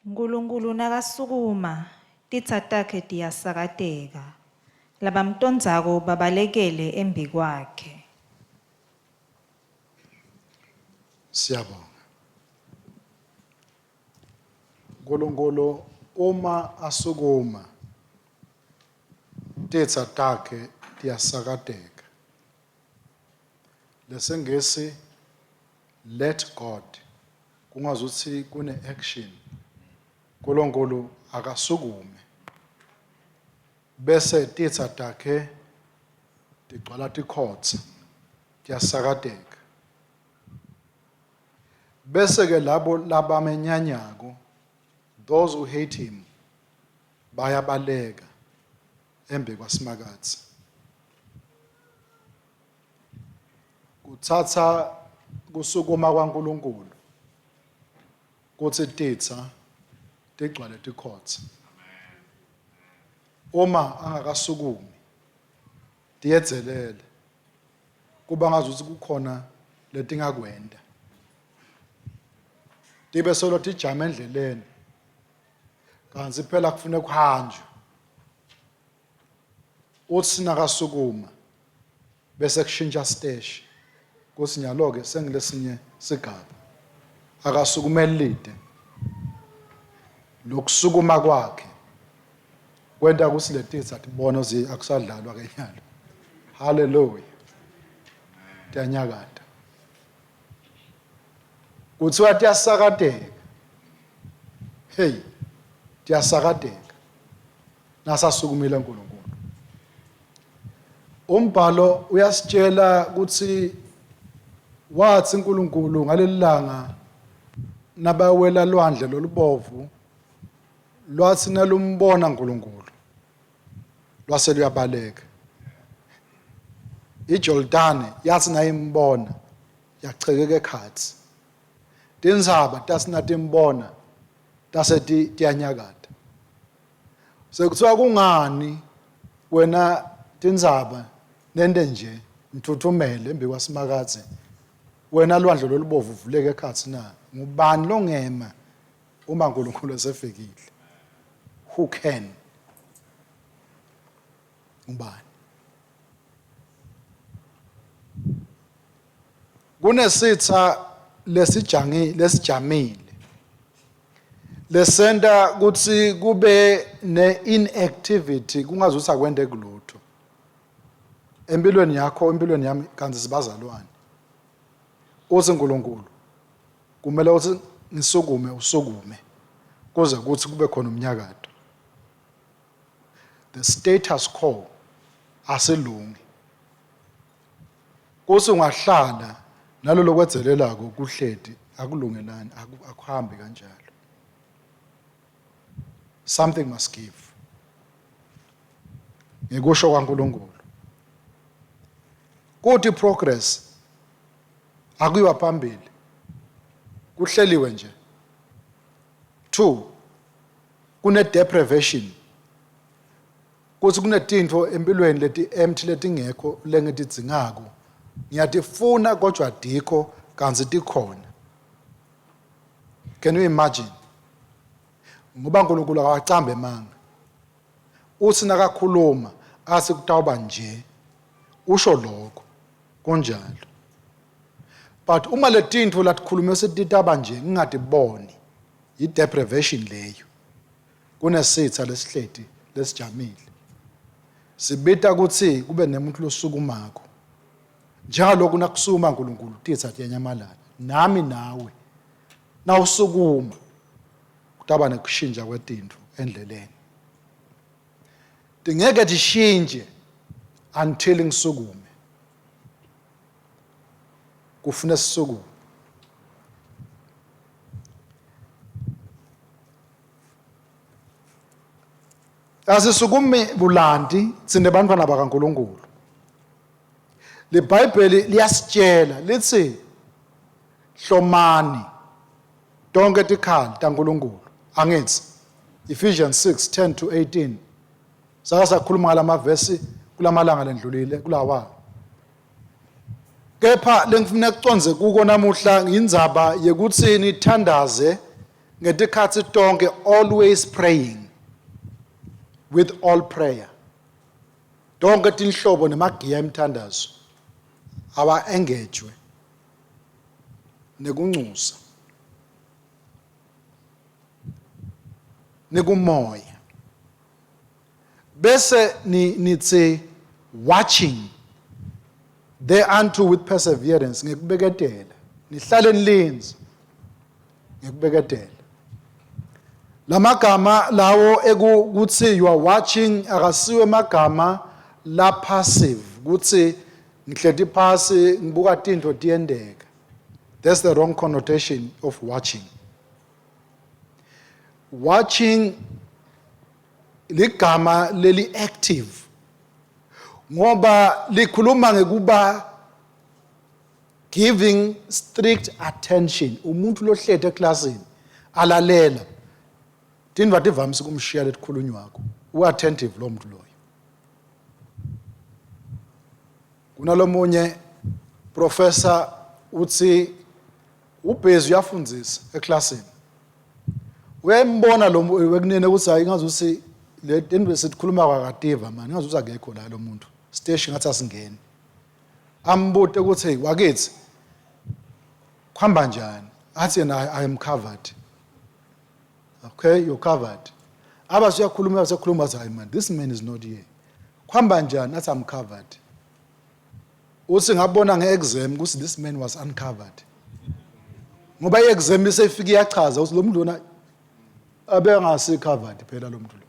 Nkulunkulu nakasukuma, titsa takhe tiyasakateka, labamtondzako babalekele embikwakhe. Siyabonga. Nkulunkulu uma asukuma titsa takhe tiyasakateka. Lesingisi let God kungazuthi kune action. Nkulunkulu akasukume bese titsa takhe tigcwala tikhotsa tiyasakateka. Bese ke labo labamenyanyako those who hate him bayabaleka embi kwaSimakadze. Kutsatsa kusukuma kwaNkulunkulu kutsi titsa tigcwale tikhotsa. Uma angakasukumi tiyedzelela kuba ngazuthi kukhona letingakwenta. Tibe solo tijame endleleni kantsi phela kufune kuhanjwe. Utsi nakasukuma bese kushintsha siteshi kutsi nyalo-ke sengilesinye sigaba. Akasukumeli lite. Lokusukuma kwakhe kwenta kutsi letitsa tibone kutsi akusadlalwa ke nyalo. Haleluya. Tiyanyakata. Kuthiwa tiyasakateka. Hey, tiyasakateka. Nasasukumile uNkulunkulu. Umbhalo uyasitshela ukuthi wathi uNkulunkulu ngalelilanga nabawela lwandle lolubovu lwathi nalumbona uNkulunkulu lwase luyabaleka. IJordani yathi nayimbona yachekeka ekhatsi. Tintsaba tasi natimbona tase tiyanyakata. Sekuthiwa kungani wena tintsaba nente nje nithuthumele embikwasimakadze wena lwandle lolubovu uvuleke ekhatsi na ngubani longema uma uNkulunkulu esefikile who can ngubani kunesitha lesijangi lesijamile lesenta kutsi kube ne-inactivity kungazuthi akwenteki lutho empilweni yakho empilweni yami kanti sibazalwane uthi uNkulunkulu kumele uthi ngisukume usukume kuze kuthi kube khona umnyakato the status quo asilungi kuthi ungahlala nalolo kwedzelelako kuhleti akulungelani akuhambi kanjalo something must give ngekusho kwaNkulunkulu kuthi progress akuyiwa phambili kuhleliwe nje two kune deprivation kuthi kunetintfo empilweni leti empty letingekho lengitidzingako ngiyatifuna kodwa adikho kantsi tikhona can you imagine ngoba uNkulunkulu akawacambe emanga uthi nakakhuluma athi kutawuba nje usho lokho kunjalo but uma letintfo latikhulume setitaba nje ngingatiboni yi-deprivation leyo kunesitha lesihleti lesijamile sibita ukuthi kube nemuntu losukumako njengaloku nakusuma uNkulunkulu titha tiyanyamalala nami nawe nawusukuma kutaba nekushintsha kwetintfo endleleni tingeke tishintshe until ngisukume kufuna sisukume Asisukumi bulanti tsine bantfwana bakaNkulunkulu. LiBhayibheli liyasitshela lithi hlomani tonke tikhali taNkulunkulu. Angithi Ephesians 6 10 to 18 sake sakhuluma ngalamavesi kulamalanga lendlulile kulawa. Kepha lengifuna kucondze kuko namuhla indzaba yekuthi nithandaze. Ngetikhatsi tonke, always praying with all prayer. Tonke tinhlobo nemagiya emthandazo awa engejwe nekuncusa nikumoya. Bese ni nitsi watching thereunto with perseverance, ngekubeketela. Nihlale nilinze ngekubeketela. Lamagama lawo ekuthi you are watching akasiwe emagama la passive, kuthi ngihleti phasi ngibuka tintfo tiyendeka. That's the wrong connotation of watching. Watching ligama leli active ngoba likhuluma ngekuba giving strict attention. Umuntu lohlete eklasini alalela tindva tivamise kumshiya letikhulunywako, u-attentive lo muntu loyo. Kunalomunye professor uthi ubhezi uyafundzisa eklasini, uyayimbona lo wekunene ukuthi hayi, ngazuthi le into sikhuluma kwakativa mani, ngazuthi akekho la lo muntu, station ngathi asingeni. Ambute ukuthi wakithi kuhamba njani, athi yena, "I am covered." "Okay, you're covered." Aba siyakhuluma, siyakhuluma, athi, "Hayi man, this man is not here. Kuhamba njani?" Athi, "I'm covered." Uthi ngabona nge-exam ukuthi this man was uncovered, ngoba i-exam isefika iyachaza ukuthi lo muntu lona abengasi covered phela lo muntu lo.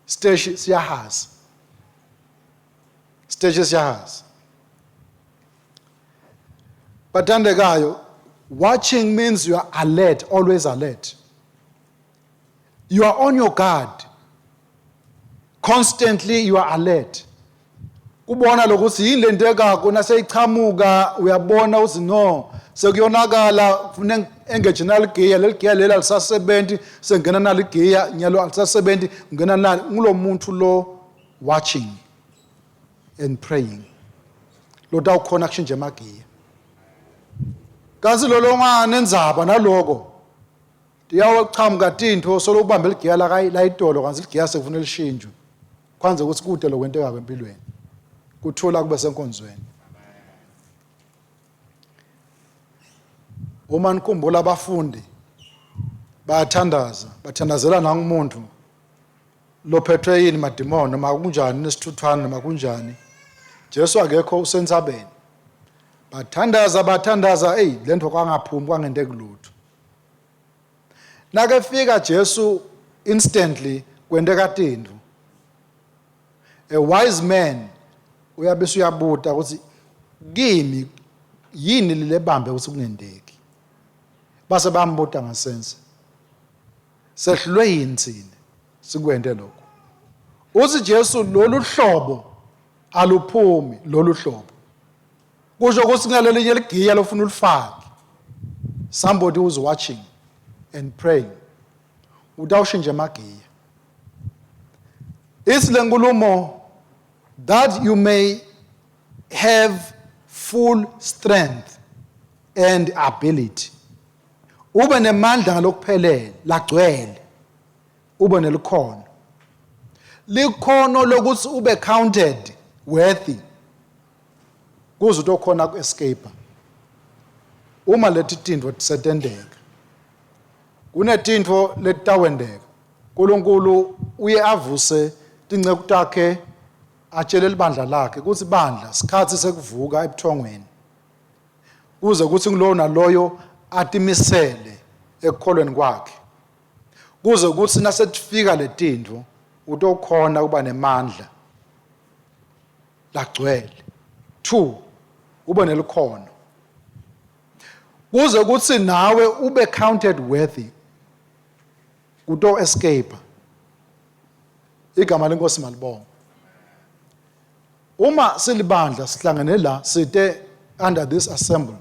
Stage siyahaza, stage siyahaza, bathandekayo. Watching means you are alert, always alert. You are on your guard constantly, you are alert kubona lokuthi yini lento ekako. Naseyichamuka uyabona ukuthi no, sekuyonakala, kufuna engage naligiya. Leli giya leli alisasebenzi, sengena naligiya nyalo, alisasebenzi, ngena nali. Ngulo muntu lo watching and praying lo tawukhona kushintsha emagiya, kasi lo longanendzaba naloko tiyawuchamuka tintfo solo ubambe ligiya layitolo, kanti ligiya sekufuneka lishintshwe. Kwanze ukuthi kude lokwenteka empilweni, kuthula kube senkonzweni. Uma nikhumbula, abafundi bayathandaza, bathandazela nangumuntu lophethwe yini, madimoni noma kunjani, nesithuthwane noma kunjani. Jesu akekho, usentsabeni. Bathandaza, bathandaza, eyi, lento kwangaphumi, kwangenteki lutho. Nakefika Jesu, instantly kwenteka tintfo. A wise man uyabe uyabuta ukuthi kimi yini lelebambe ukuthi kungenteki. Base bambuta ngasense, sehlulwe yini thina sikwente lokho? Uthi Jesu, lolu hlobo aluphumi. Lolu hlobo kusho ukuthi kunalelinye ligiya lofuna ulifake. Somebody who's watching and praying utawushintsha emagiya. Ithi lenkulumo, that you may have full strength and ability, ube nemandla ngalokuphelele lagcwele, ube nelikhono, likhono lokuthi ube counted worthy kuze utokhona ku-escape uma leti tintfo tisetenteka. Kunetintfo letitawenteka. Nkulunkulu uye avuse tinceku takhe, atshele libandla lakhe ukuthi bandla, sikhatsi sekuvuka ebuthongweni, kuze kuthi ngulowo naloyo atimisele ekukholweni kwakhe, kuze kuthi nasetifika letintfo utokhona kuba nemandla lagcwele. Two, ube nelikhono kuze kuthi nawe ube counted worthy kuto escape. Igama lenkosi malibonga. Uma silibandla sihlangene la, site under this assembly,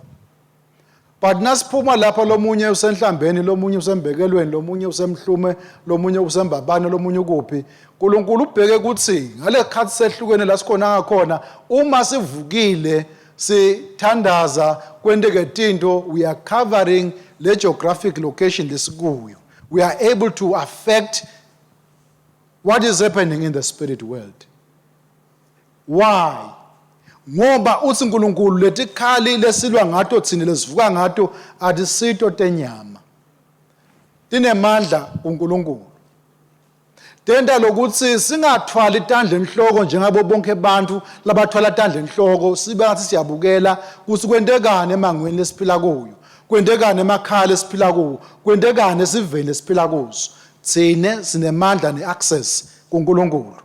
but nasiphuma lapha, lomunye usenhlambeni, lomunye usembekelweni, lomunye usemhlume, lomunye usembabane, lomunye ukuphi. uNkulunkulu ubheke ukuthi ngale khathi sehlukene la sikhona ngakhona, uma sivukile sithandaza kwenteke tinto, we are covering. Le geographic location lesikuyo, we are able to affect what is happening in the spirit world. Why? Ngoba uthi uNkulunkulu letikhali lesilwa ngato thina, lesivuka ngato, atisito tenyama, tinemandla kuNkulunkulu. Tenta lokuthi singathwali tandla enhloko njengabo bonke bantu labathwala tandla enhloko, sibe ngathi siyabukela ukuthi kwentekani emangweni lesiphila kuyo, kwentekani emakhaya lesiphila kuwo, kwentekani esiveni lesiphila kuso. Thine sinemandla ne-access kuNkulunkulu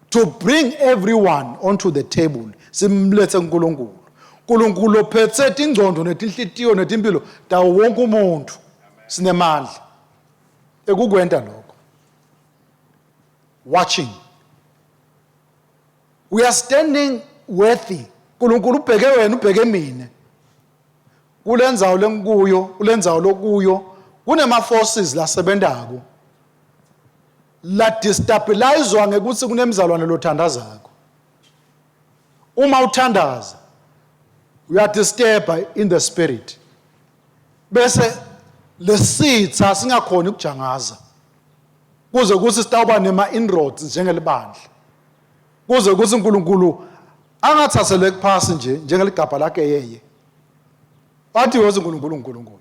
to bring everyone onto the table, simlethe kuNkulunkulu. uNkulunkulu ophethe tingcondo netinhlitiyo netimpilo tawo wonke umuntu. Sinemandla ekukwenta lokho. Watching, we are standing worthy. uNkulunkulu ubheke wena, ubheke mina kulendzawo lengikuyo, kulendzawo lokuyo. Kunema forces lasebentako la destabilizwa ngekuthi kunemzalwane lothandazako. Uma uthandaza, uyadisturba in the spirit, bese lesitha singakhoni ukujangaza kuze kuthi sitawuba nema inroads njengelibandla, kuze kuthi uNkulunkulu angathathele kuphasi nje njengeligabha lakhe yeye, athi wothi uNkulunkulu uNkulunkulu.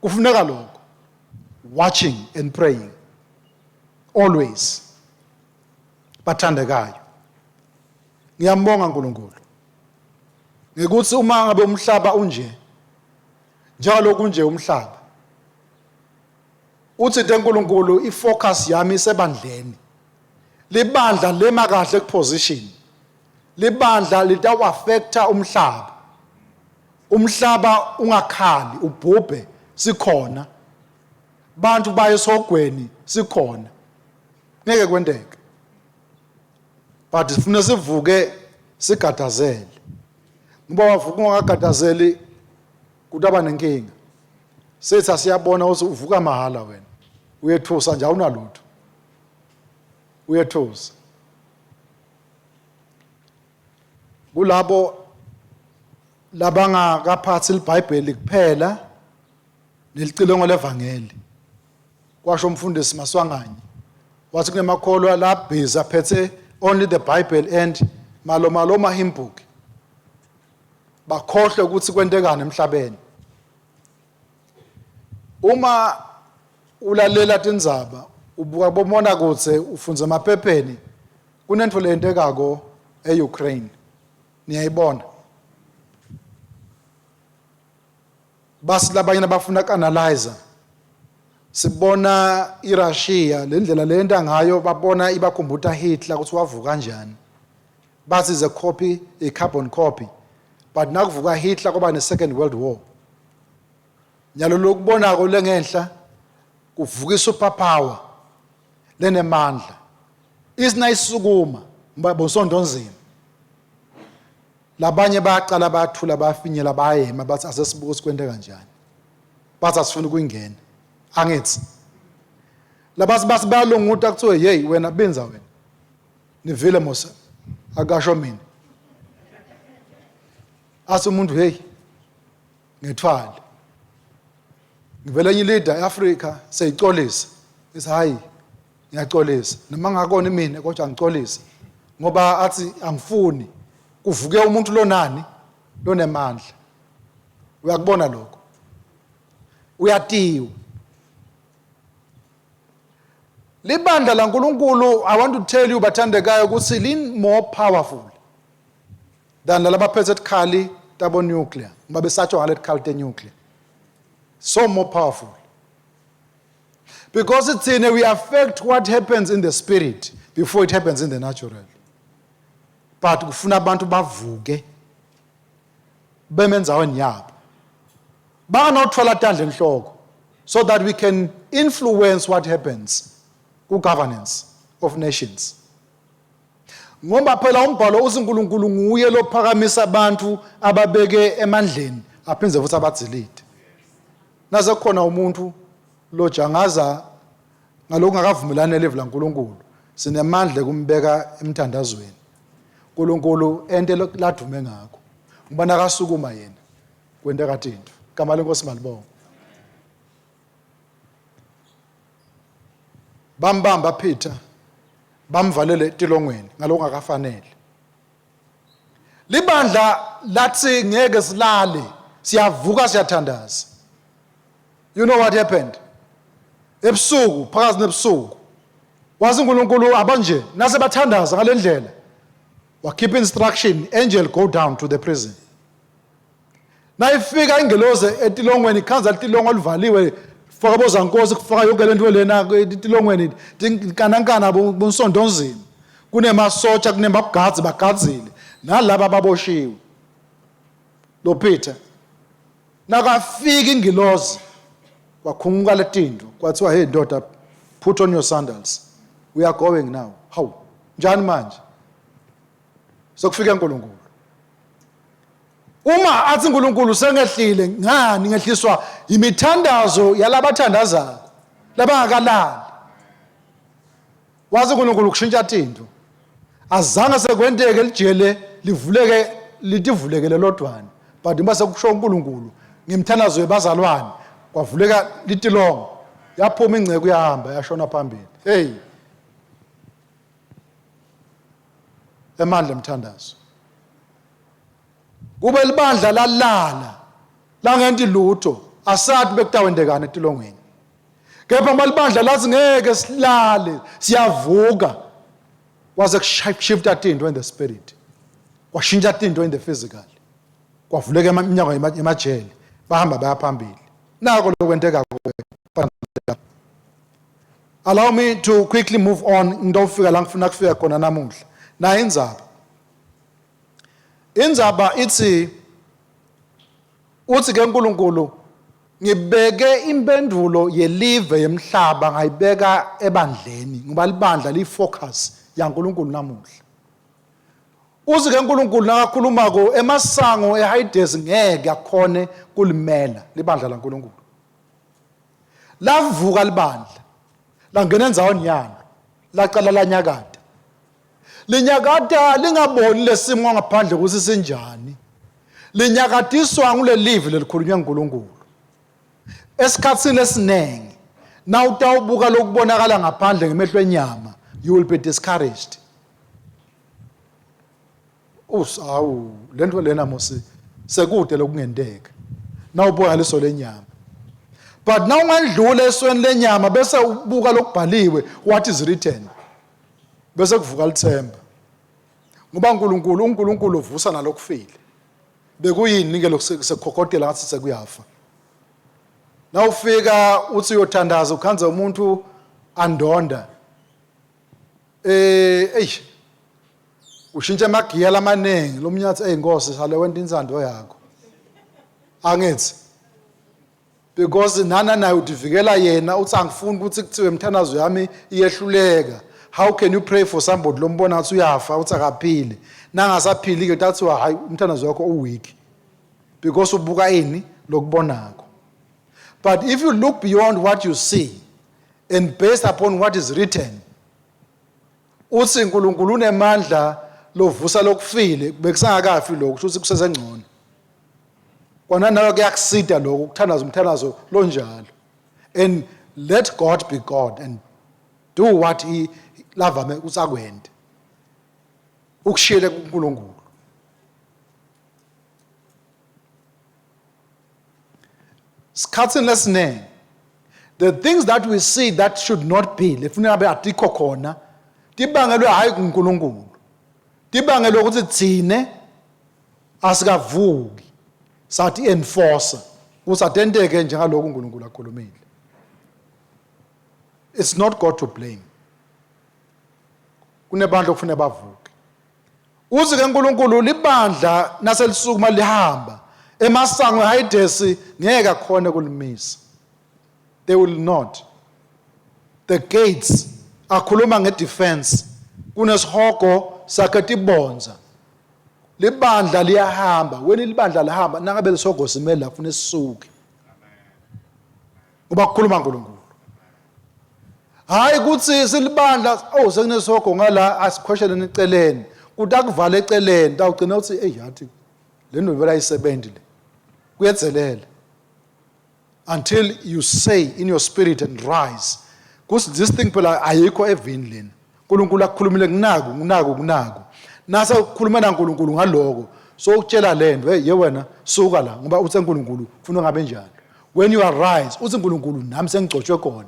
Kufuneka lokho, watching and praying always. Bathandekayo, ngiyambonga uNkulunkulu ngikuthi uma ngabe umhlaba unje njalo kunje umhlaba, uthi uNkulunkulu ifocus yami isebandleni. Libandla lema kahle kuposition, libandla litawu-affecta umhlaba. Umhlaba ungakhali ubhubhe sikhona, bantu baye esihogweni sikhona, ngeke kwenteke. But sifuna sivuke sigadazele, ngoba wavuka ungagadazeli kutaba nenkinga. Sethi asiyabona ukuthi uvuka mahala wena, uyethusa nje, awunalutho, uyethusa. Kulabo labangakaphathi iBhayibheli kuphela nelicilongo levangeli, kwasho umfundisi Maswanganyi, wathi kunemakholwa la busy aphethe only the Bible and maloma hymn book, bakhohlwe ukuthi kwentekani emhlabeni. Uma ulalela tindzaba, ubuka bomona kutse, ufundza emaphepheni, kunentfo leyentekako e-Ukraine, niyayibona. Basi labanye labafuna ku-analyza, sibona iRussia le ndlela leyenta ngayo, babona ibakhumbuta Hitler ukuthi wavuka kanjani. Bathi is a copy, a carbon copy. But nakuvuka Hitler kwaba ne-Second World War. Nyalo lokubonako lengenhla kuvuka i-superpower lenemandla isina isukuma bosonto nzima. Labanye bayaqala bayathula, bayafinyela, bayema, bathi asesibuke ukuthi kwente kanjani. Bathi asifuni ukuyingena. Angithi labathi bathi bayalunguta, kuthiwe hey wena, binza wena, nivile Musa akasho mina. Athi umuntu, hey, ngethwale ngivele enye leader eAfrica seyicolisa, ithi hayi, ngiyacolisa noma ngakona mina, kodwa ngicolisa ngoba athi angifuni kuvuke umuntu lonani lonemandla. Uyakubona lokho, uyatiwa libandla laNkulunkulu. I want to tell you, bathandekayo, ukuthi li more powerful than lalabaphethe tikhali tabo nuclear, ngoba besatshwa ngale tikhali te nuclear. So more powerful because thina we affect what happens in the spirit before it happens in the natural. But kufuna abantu bavuke beme endzaweni yabo, banganawuthwala tandla enhloko, so that we can influence what happens ku-governance of nations. Ngoba phela umbhalo uthi uNkulunkulu nguye lophakamisa abantu, ababeke emandleni, aphindze futhi abadzilide. Nase kukhona umuntu lojangaza ngalokungakavumelani nelivi laNkulunkulu, sinemandla ekumbeka emthandazweni, uNkulunkulu ente ladume ngakho, ngoba nakasukuma yena kwenteka tintfo. Gama lenkosi malibonga. Bambamba Peter bamvalele etilongweni ngalokungakafanele. Libandla lathi ngeke silale, siyavuka siyathandaza. You know what happened? Ebusuku, phakathi nebusuku. Wazi uNkulunkulu abanje nase bathandaza ngalendlela. Wakhipha instruction, angel go down to the prison. Nayifika ingelozi etilongweni ikhanza litilongo oluvaliwe faka bozankosi kufaka yonke lento lena etilongweni tinkanankana bonsondonzima kunemasotsha kunemabgadzi bagadzile nalaba ababoshiwe lo Peter nakafika ingilozi kwakhunguka letinto kwathiwa hey ndoda put on your sandals we are going now hawu njani manje sokufika uNkulunkulu Uma athi uNkulunkulu sengehlile ngani ngehliswa imithandazo yalabathandazako labangakalali. Wazi uNkulunkulu kushintsha tinto. Azange sekwenteke lijele livuleke litivulekele lodwana. But uma sekusho uNkulunkulu ngemthandazo yebazalwane kwavuleka litilongo yaphuma ingceku yahamba yashona phambili. Hey. Emandla emthandazo. Kube libandla lalala langenti lutho asathi bekutawendekani etilongweni. Kepha uma libandla lathi ngeke silale siyavuka kwaze kushifta tinto in the spirit. Kwashintsha tinto in the physical. Kwavuleka iminyango emajele bahamba baya phambili. Nako lokwenteka Allow me to quickly move on ngitofika la ngifuna kufika khona namuhla. Nayi indzaba. Indzaba ithi uthi ke uNkulunkulu ngibeke impendulo yelive yemhlaba ngayibeka ebandleni ngoba libandla liyifocus yaNkulunkulu namuhla. Uthi ke uNkulunkulu nakakhulumako emasango eHades ngeke akhone kulimela libandla laNkulunkulu. Lavuka libandla langena endzaweni yalo lacala lanyakata. Linyakata lingaboni lesimo ngaphandle ukuthi sinjani. Linyakatiswa ngulelivi lelikhulunywa nguNkulunkulu. Esikhatsini esiningi nawutawubuka lokubonakala ngaphandle ngemehlo enyama you will be discouraged. Usawu lento lena mosi sekude lokungenteka. Nawubuka liso lenyama. But nawungandlula esweni lenyama bese ubuka lokubhaliwe what is written. Bese kuvuka lithemba. Ngoba uNkulunkulu uNkulunkulu uvusa nalokufile. Bekuyini ke lokusekhokhotela ngathi sekuyafa. Nawufika uthi uyothandaza ukhanze umuntu andonda. Eh eish ushintsha amagiya lamaningi lo munye athi eyi nkosi sale wenta insando yakho angithi because nana naye udivikela yena uthi angifuni ukuthi kuthiwe imthandazo yami iyehluleka how can you pray for somebody lombona ngathi uyafa uthi akaphili nangasaphili ke tathiwa hayi umthandazo wakho uweak because ubuka ini lokubonako but if you look beyond what you see and based upon what is written uthi uNkulunkulu unemandla lovusa lokufile bekusangakafi lokho kusho ukuthi kusesengcono kona nawe kuyakusida lokho ukuthandaza umthandazo lonjalo and let God be God and do what he lavame ukuthi akwente ukushiyele kuNkulunkulu Sikhathini lesiningi the things that we see that should not be lefuneka abe atikho khona tibangelwe hayi kuNkulunkulu tibangelwe ukuthi thine asikavuki sathi enforcer ukuthi atenteke njengalokhu uNkulunkulu akhulumile it's not God to blame kunebantu okufanele bavuke Uthi ke uNkulunkulu libandla naselisukuma lihamba emasango eHayidesi ngeke akhone kulimisa. They will not. The gates akhuluma ngedefense kunesihogo sakhe tibonza. Libandla liyahamba, wena libandla lihamba nangabe lesihogo sime la funa sisuke. Ngoba kukhuluma uNkulunkulu. Hayi ukuthi silibandla oh sekunesogo ngala asikhwesheleni eceleni. Kuthi akuvala eceleni tawugcina uthi ey yathi le nto vele ayisebenzi le. Kuyedzelela. Until you say in your spirit and rise kuthi this thing phela ayikho evini lena. uNkulunkulu akukhulumile kunaku kunaku kunaku. Nase ukukhuluma naNkulunkulu ngaloko so ukutshela lento, hey ye wena, suka la, ngoba uthe uNkulunkulu ufuna ngabe njalo. When you arise, uthi uNkulunkulu nami sengigcotshwe khona.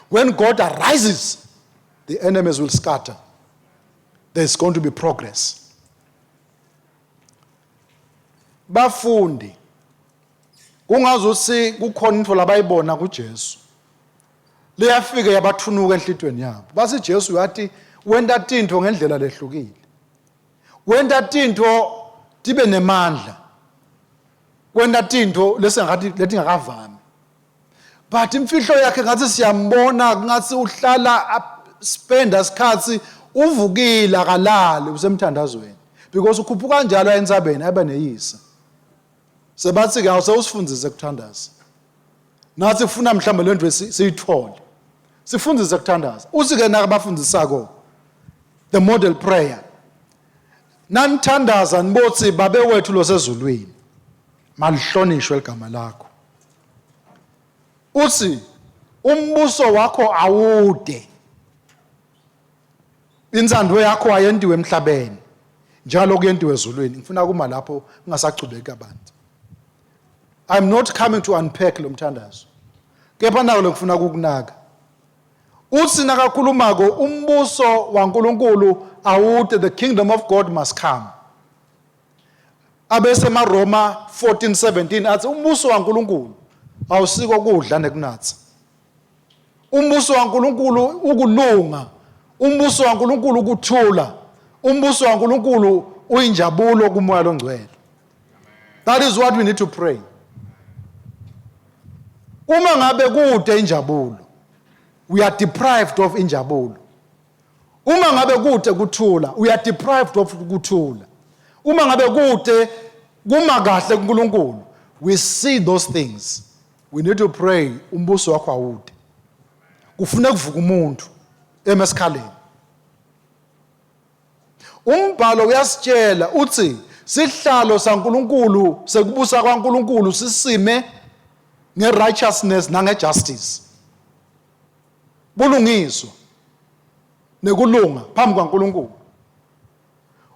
When God arises, the enemies will scatter. There's going to be progress. Bafundi, kungazuthi kukhona into labayibona kuJesu liyafike yabathunuka enhlitweni yabo. Bathi Jesu uyathi wenta tintfo ngendlela lehlukile, wenta tintfo tibe nemandla, wenta tintfo lesingathi letingakavami, but imfihlo yakhe ngathi siyambona, ngathi uhlala spenda isikhathi uvukile, akalali, usemthandazweni, because ukhuphuka kanjalo entsabeni abe neyise. Sebathi ke, awusewusifundise kuthandaza, nathi kufuna mhlawumbe le nto siyithole, sifundise kuthandaza. Uthi ke nakabafundisako the model prayer, "Nanithandaza nibothi, Babe wethu losezulwini, malihlonishwe ligama lakho." Uthi umbuso wakho awude, intsandvo yakho ayentiwe emhlabeni njalo kuyentiwe ezulwini. Ngifuna kuma lapho ngingasachubeki kabanzi. I'm not coming to unpack lo mthandazo, kepha nako lekufuna kukunaka. Uthi nakakhulumako umbuso waNkulunkulu awude, the kingdom of God must come. Abese emaRoma 14:17 athi umbuso waNkulunkulu awusiko kudla nekunatha, umbuso waNkulunkulu ukulunga, umbuso waNkulunkulu ukuthula, umbuso waNkulunkulu uyinjabulo kumoya longcwele. That is what we need to pray. Uma ngabe kude injabulo, we are deprived of injabulo. Uma ngabe kude kuthula, we are deprived of kuthula. Uma ngabe kude kuma kahle kuNkulunkulu, we see those things. We need to pray, umbuso wakho awude. Kufuna kuvuka umuntu emesikhaleni. Umbhalo uyasitshela, uthi sihlalo saNkulunkulu sekubusa kwaNkulunkulu sisime nge-righteousness nange-justice, bulungiswa nekulunga phambi kwaNkulunkulu.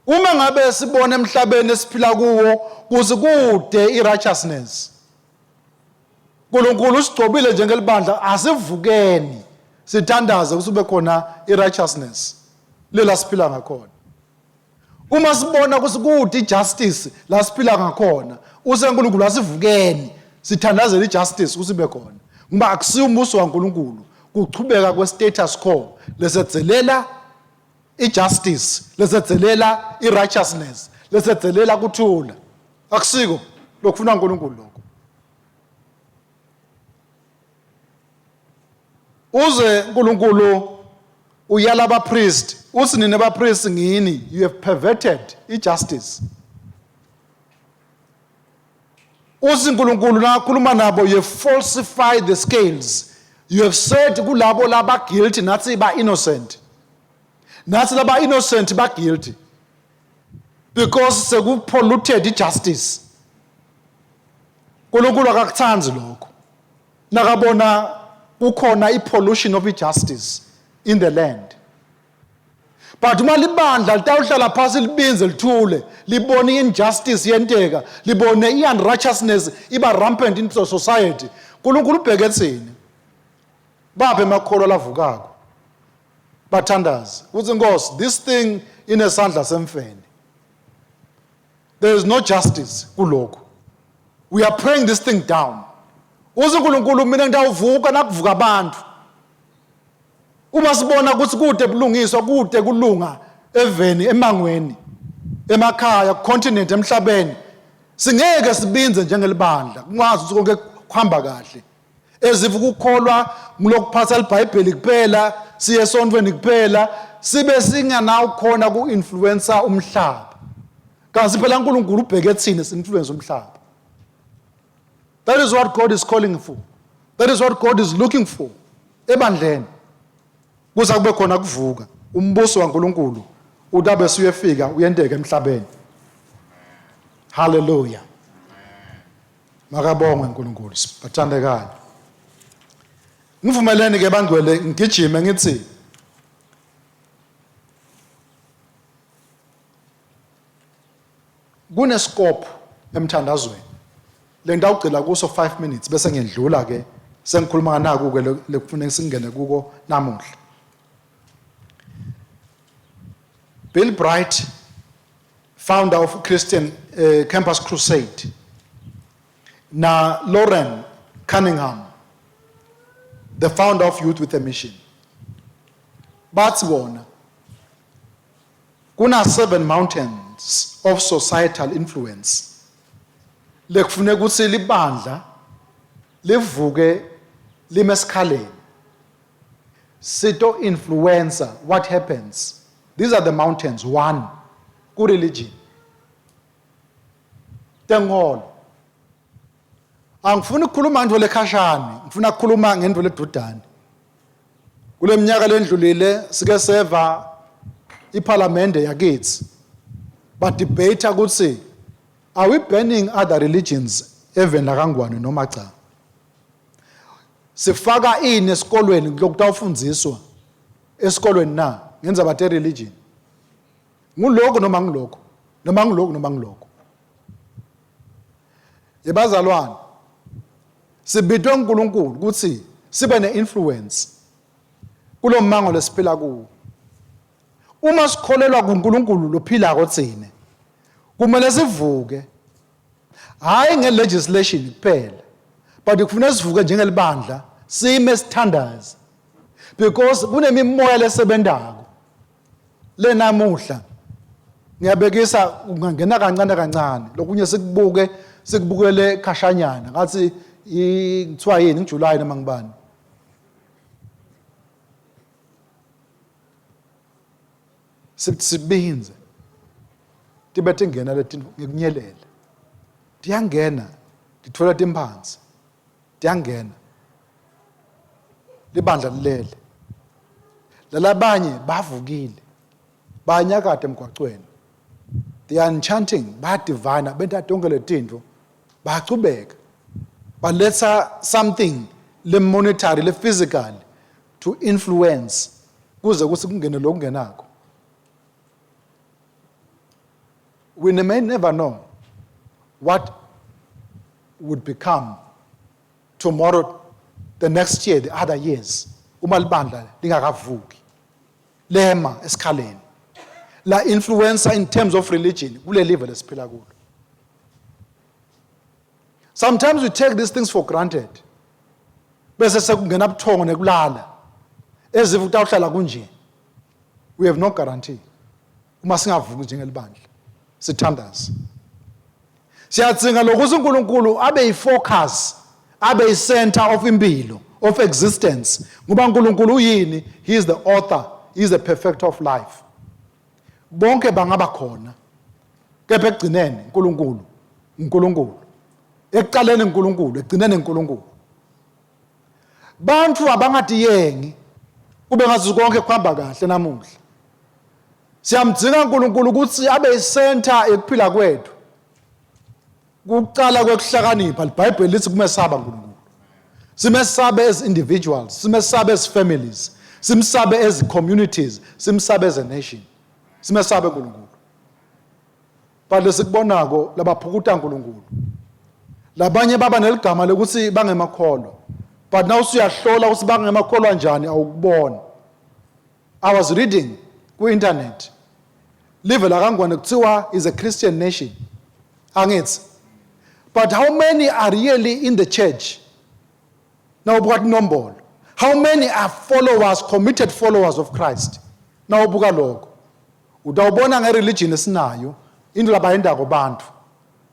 Uma ngabe sibona emhlabeni esiphila kuwo kuze kude i-righteousness, uNkulunkulu usigcobile njengelibandla, asivukeni sithandaze kusube khona i-righteousness lela siphila ngakhona. Uma sibona ukuthi kude i-justice la siphila ngakhona, useNkulunkulu, asivukeni sithandazele i-justice kusibe khona, ngoba akusiyo umbuso waNkulunkulu kuchubeka kwe-status quo lesedzelela i-justice, lesedzelela i-righteousness, lesedzelela kuthula. Akusiko lokufuna uNkulunkulu lokho. Uze uNkulunkulu uyala abapriest, uthi, "Nina bapriest ngini, you have perverted i-justice." Uthi uNkulunkulu nakhuluma nabo, "You have falsified the scales. You have said kulabo laba guilty nathi ba innocent, nathi laba innocent ba guilty, because seku polluted i-justice." uNkulunkulu akakuthandi lokho nakabona kukhona i-pollution of i-justice in the land. But uma libandla litawuhlala phasi, libinze, lithule, libone i-injustice yenteka, libone i-unrighteousness iba rampant in the society, uNkulunkulu ubheke thini? Baphe emakholwa lavukako bathandaze kuthi, "Nkosi, this thing inesandla semfene. There is no justice kulokhu. We are praying this thing down." Uze uNkulunkulu, "Mina ngitawuvuka nakuvuka abantu." Uma sibona ukuthi kude bulungiswa, kude kulunga eveni, emangweni, emakhaya, continent, emhlabeni, singeke sibinze njengelibandla kungazi ukuthi konke kuhamba kahle, as if ukukholwa ngilokuphatha iBhayibheli kuphela, siye esontweni kuphela, sibe singanawo khona ku-influencer umhlaba. Kanti phela uNkulunkulu ubheke thina si-influence umhlaba. That is what God is calling for. That is what God is looking for ebandleni, kuze kube khona kuvuka umbuso waNkulunkulu utabe suyefika uyenteka emhlabeni. Hallelujah. Makabongwe uNkulunkulu, bathandekayo. Ngivumeleni ke bangcwele ngigijime ngithi kunescope emthandazweni lengitawugcila kuso 5 minutes bese ngiyendlula ke sengikhuluma naku ke lekufuneka singene kuko namuhla. Bill Bright, founder of Christian Campus Crusade, na Loren Cunningham, the founder of Youth with a Mission, bathi bona kuna seven mountains of societal influence lekufuneka ukuthi libandla livuke lime esikhaleni sito influencer what happens. These are the mountains. One, ku religion, tenkolo. Angifuni ukukhuluma ngento lekhashane, ngifuna ukukhuluma ngento ledudane. Kule minyaka lendlulile sike seva iphalamende yakithi badebate ukuthi are we banning other religions even lakaNgwane noma cha, sifaka ini esikolweni lokutawufundziswa esikolweni na ngenza bate religion, nguloko noma ngiloko noma ngiloko noma ngiloko. Yebazalwane, sibitwe uNkulunkulu ukuthi sibe neinfluence kulo mango lesiphila kuwo. Uma sikholelwa kuNkulunkulu lophilako tsine, kumele sivuke, hayi nge-legislation kuphela, but kufuneka sivuke njengelibandla, sime sithandaze, because kunemimoya lesebentako lenamuhla. Ngiyabekisa, ungangena kancane kancane, lokunye sikubuke sikubukele khashanyana, ngathi kuthiwa yini, ngiJuly noma ngibani. Sibinze tibe tingena letinto ngekunyelela, tiyangena, titfola timphansi, tiyangena, libandla lilele, lalabanye bavukile, bayanyakata emgwacweni, they are enchanting, bayadivana, benta tonke letintfo, bayachubeka baletha something le monetary, le physical, to influence kuze kuthi kungene lokungenako. We may never know what would become tomorrow, the next year, the other years, uma libandla lingakavuki lema esikhaleni la influencer in terms of religion kule live lesiphila kulo. Sometimes we take these things for granted, bese sekungena buthongo nekulala eziva ukuthi awuhlala kunje. We have no guarantee uma singavuki njengelibandla sithandaze. Siyadzinga lokuthi uNkulunkulu abe yifocus, abe yi-center of impilo, of existence, ngoba uNkulunkulu uyini? He is the author, he is the perfecter of life. Bonke bangaba khona, kepha ekugcineni uNkulunkulu uNkulunkulu, ekuqaleni uNkulunkulu, ekugcineni uNkulunkulu. Bantu abangatiyengi kube ngathi konke kuhamba kahle namuhla. Siyamdzinga uNkulunkulu ukuthi abe yicenter ekuphila kwethu. Kuqala kwekuhlakanipha, iBhayibheli lithi kumesaba uNkulunkulu. Simesabe as individuals, simesabe as families, simsabe as communities, simsabe as a nation, simesabe uNkulunkulu. But lesikubonako, labaphukuta uNkulunkulu labanye baba neligama lokuthi bangemakholwa, but now usuyahlola ukuthi bangemakholwa njani, awukubona. I was reading ku-internet, live lakaNgwane kuthiwa is a Christian nation, angithi? But how many are really in the church? Nawubuka tinombolo, how many are followers, committed followers of Christ? Nawubuka lokho, utawubona ngereligion esinayo, into labayendako bantu,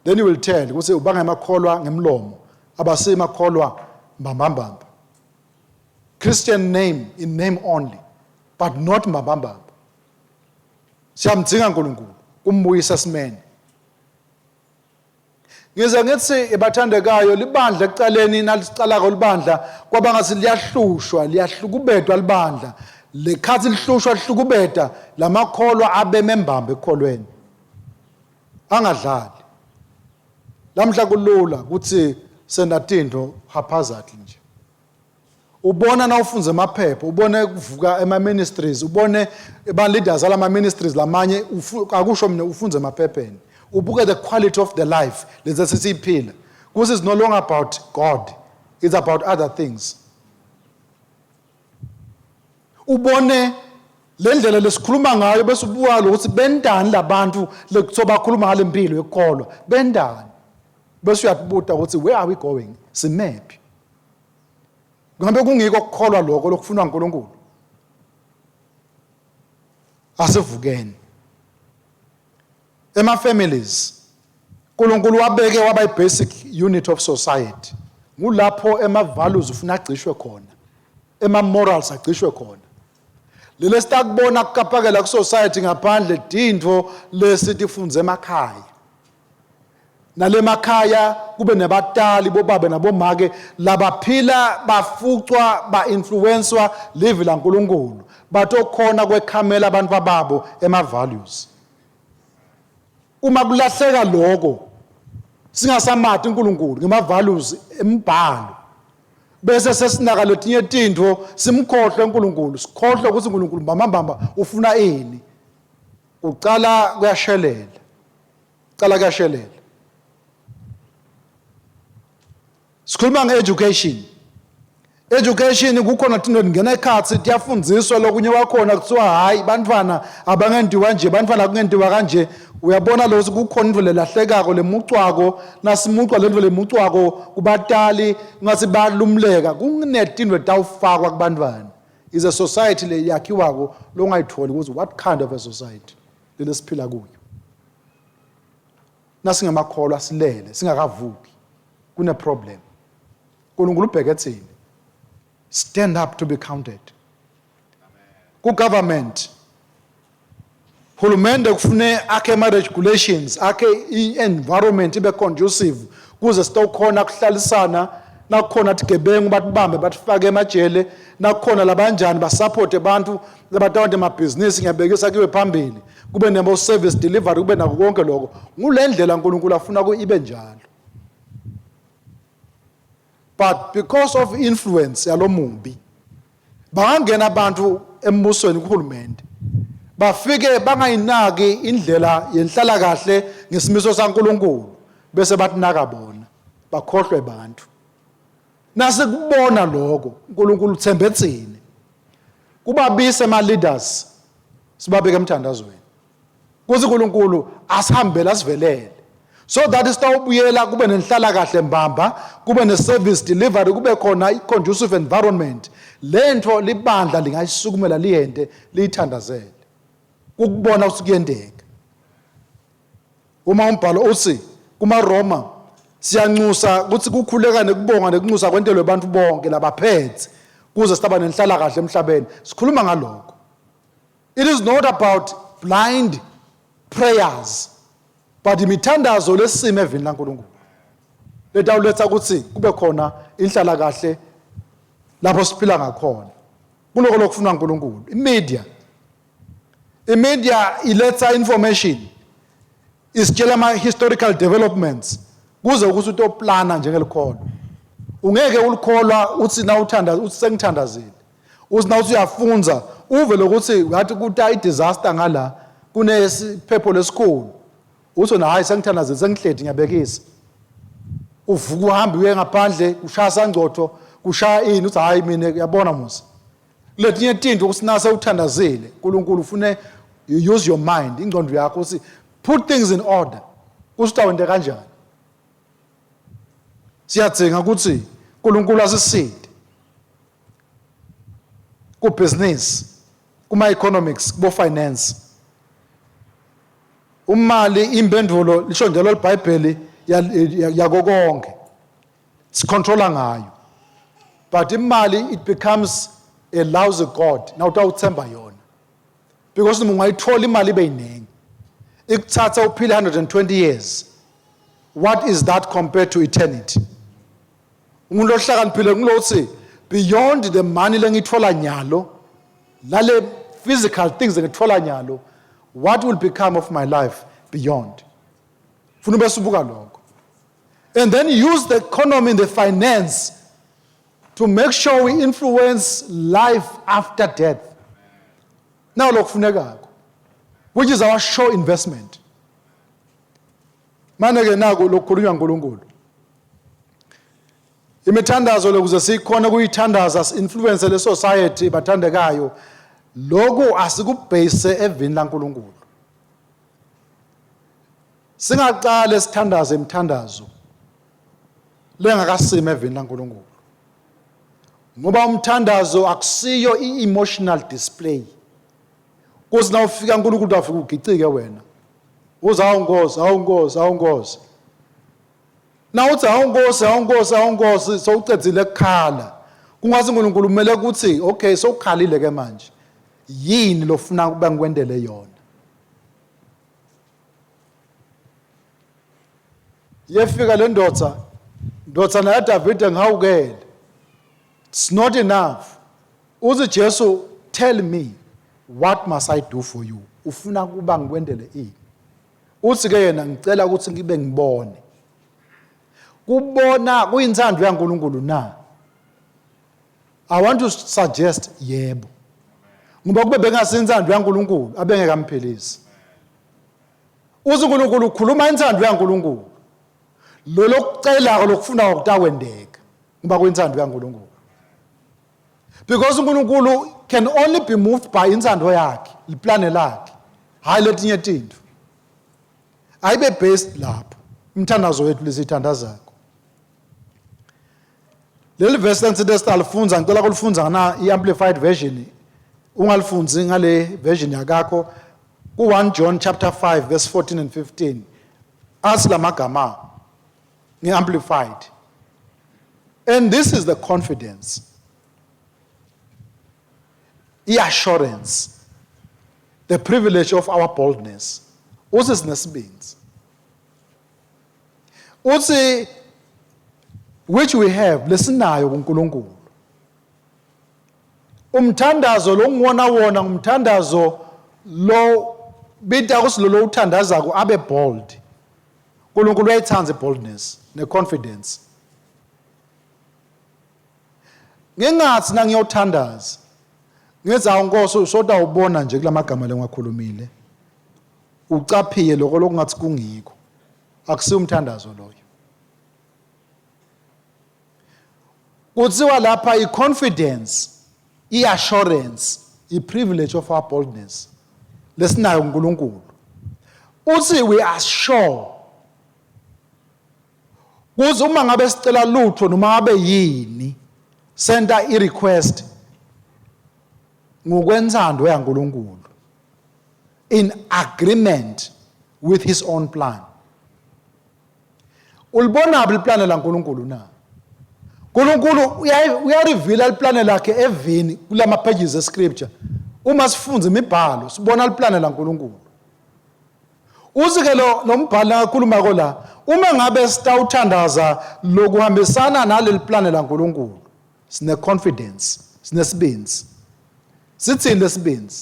then you will tell ukuthi ubangemakholwa ngemlomo, abasimakholwa mbambambamba. Christian name in name only, but not mbambambamba. Siyamdzinga uNkulunkulu kumbuyisa esimeni. Ngize ngithi ebathandekayo, libandla ekucaleni nalisicalako libandla kwaba ngathi liyahlushwa, liyahlukubedwa libandla. Lekhathi lihlushwa lihlukubeda, lamakholwa abeme mbamba ekukholweni, angadlali. Lamhla kulula ukuthi senda tintfo haphazardly nje. Ubona nawufundza emaphepha, ubone kuvuka ema-ministries, ubone ba-leaders alama-ministries lamanye, akusho mina, ufundze emaphepheni, ubuke the quality of the life lezi sesiyiphila, kuthi it's no longer about God, it's about other things. Ubone le ndlela lesikhuluma ngayo, bese ubuka lokuthi bentani labantu lekuthiwa bakhuluma ngale mpilo yokukholwa, bentani, bese uyakubuta ukuthi where are we going, simephi? Ngabe kungiko ukukholwa lokho lokufunwa uNkulunkulu? Asivukeni. Ema families, uNkulunkulu wabeke waba i-basic unit of society. Ngulapho ema values ufuna agcishwe khona, ema morals agcishwe khona. Lele sitakubona kukapakela ku society ngaphandle, tintfo lesitifundze emakhaya. Nalemakhaya kube nebatali, bobabe nabomake labaphila bafucwa, ba-influenswa livi laNkulunkulu, batokhona kwekhamela abantu babo ema-values. Uma kulahleka lokho, singasamati uNkulunkulu ngema-values embhalo, bese sesinaka letinye tintfo, simkhohlwe uNkulunkulu, sikhohlwe ukuthi uNkulunkulu mbambambamba ufuna ini, ucala kuyashelela, cala kuyashelela. Sikhuluma nge-education. Education kukhona tintfo tingena ekhatsi, tiyafundziswa, lokunye kwakhona kuthiwa hhayi, bantfwana abangentiwa nje, bantfwana kungentiwa kanje. Uyabona lo kukhona intfo lelahlekako lemucwako, nasimucwa lentfo lemucwako kubatali, ngathi balumleka, kunetintfo letawufakwa kubantfwana. Is a society le yakhiwako longayitholi ukuthi what kind of a society lelesiphila kuyo. Nasingemakholwa silele singakavuki, kune problem. uNkulunkulu ubheke thini, stand up to be counted. Ku government, hulumende kufune akhe ama regulations, akhe i-environment ibe conducive kuze sitokhona kuhlalisana. Nakukhona tigebengu, batibambe, batifake emajele. Nakukhona labanjani, basupporte abantu labatawenta emabhizinisi, ngiyabekisa, kuyiwe phambili, kube nabo service delivery, kube nako konke lokho. Ngule ndlela uNkulunkulu afuna ku ibe njalo, but because of influence yalomubi, bangangena abantu embusweni, kuhulumende, bafike bangayinaki indlela yenhlala kahle ngesimiso saNkulunkulu, bese batinaka bona, bakhohlwe bantu. Nasikubona lokho, uNkulunkulu uthembe thini kubabise ema leaders, sibabeke emthandazweni kuthi uNkulunkulu asihambele, asivelele, so that sitawubuyela kube nenhlala kahle mbamba, kube ne-service delivery, kube khona i-conducive environment. Lento libandla lingayisukumela, liyente, liyithandazele ukubona ukuthi kuyendeka. Uma umbhalo uthi kumaRoma, siyanxusa ukuthi kukhuleka nekubonga nekunxusa kwentelwe abantu bonke labaphethe, kuze sitaba nenhlala kahle emhlabeni. Sikhuluma ngalokho. It is not about blind prayers, but imithandazo lesimo evini laNkulunkulu letawuletha ukuthi kube khona inhlala kahle lapho siphila ngakhona, kuloko lokufunwa uNkulunkulu. I-media iletha information, isitshela ama historical developments kuze ukuthi utoplana njengelikholwa. Ungeke ulikholwa uthi na uthanda, uthi sengithandazile, uthi na uthi uyafunza, uve lokuthi ngathi kuta i-disaster ngala, kunesiphepho lesikhulu, uthi na, "Hayi, sengithandazile, sengihledi, ngiyabekisa." Uvuka uhambe uye ngaphandle, kushaya sangcotho, kushaya ini, uthi, "Hayi, mina uyabona musa." Letinye tinto ukuthi nase uthandazile, uNkulunkulu ufune you use your mind, ingqondo yakho, uthi put things in order, kusho utawente kanjani. Siyadzinga ukuthi uNkulunkulu asiside ku business, kuma economics, kubo finance. Umali impendulo, lisho njalo iBhayibheli, yako konke, sicontrola ngayo, but imali, it becomes a lousy god na utawuthemba yona, because noma ungayithola imali ibe yiningi, ikuthatha uphile 120 years, what is that compared to eternity? Umuntu ohlakaniphile ngulo uthi beyond the money lengiyithola nyalo, lale physical things engithola nyalo, what will become of my life beyond? Funa ube sibuka lokho. And then use the economy and the finance to make sure we influence life after death. Now lokufunekako, which is our sure investment. Mane ke naku lokukhulunywa uNkulunkulu. Imithandazo lokuze sikhona kuyithandaza si-influence le society, bathandekayo, lokhu asikubhase evini laNkulunkulu. Singaqale sithandaze imithandazo lengakasimi evini laNkulunkulu. Ngoba umthandazo akusiyo i-emotional display. Kuthi na ufika uNkulunkulu afika ugicike wena. Uza awunkosi, awunkosi, awunkosi. Na uthi awunkosi, awunkosi, awunkosi, sowucedzile kukhala. Kungathi uNkulunkulu kumele ukuthi okay, sowukhalile ke manje. Yini lofuna ukuba ngikwendele yona? Yefika le ndoda, ndodana yaDavide, ngihawukele. It's not enough. Uthi Jesu, tell me, what must I do for you? Ufuna kuba ngikwendele ini? Uthi ke yena, ngicela ukuthi ngibe ngibone. Kubona kuyinthando yaNkulunkulu na? I want to suggest yebo. Ngoba kube bengasinthando yaNkulunkulu abengeke amphilise. Uthi uNkulunkulu ukhuluma inthando yaNkulunkulu. Lo lokucelako lokufuna kutakwendeka ngoba kuyinthando yaNkulunkulu. Because uNkulunkulu can only be moved by inthando yakhe, iplane lakhe. Hayi letinye tinto. Ayibe based lapho. Umthandazo wethu lesithandazako. Leli verse lensithe sitalifunza, ngicela kulifunza ngana i-amplified version. Ungalifunzi ngale version yakakho. Ku-1 John chapter 5 verse 14 and 15. Athi lamagama nge-amplified. And this is the confidence, i-assurance, the privilege of our boldness. Uthi sinesibindi. Uthi which we have, lesinayo kuNkulunkulu. Umthandazo lo ngiwona wona ngumthandazo lo bita kusi lo uthandazako abe bold. uNkulunkulu uyayithanda i-boldness ne-confidence. Ngingathi nangiyothandaza ngithi, awu Nkosi, usoda ubona nje kulamagama lengiwakhulumile, ucaphiye lokho lokungathi kungikho. Akusiwo umthandazo loyo. Kuthiwa lapha i-confidence, i-assurance, i-privilege of our boldness lesinayo kuNkulunkulu. Uthi we are sure kuze uma ngabe sicela lutho noma ngabe yini, senta i-request ngokwenzando yaNkulunkulu in agreement with his own plan. Ulibona phi iplane laNkulunkulu na? uNkulunkulu uyareveala iplane lakhe evini kulama pages escripture. Uma sifunza imibhalo sibona iplane laNkulunkulu. Uthi ke lo mbhali nakakhuluma ko la, uma ngabe sitawuthandaza lokuhambisana naleli plane laNkulunkulu, sine confidence, sinesibindi. Sithini lesibindi?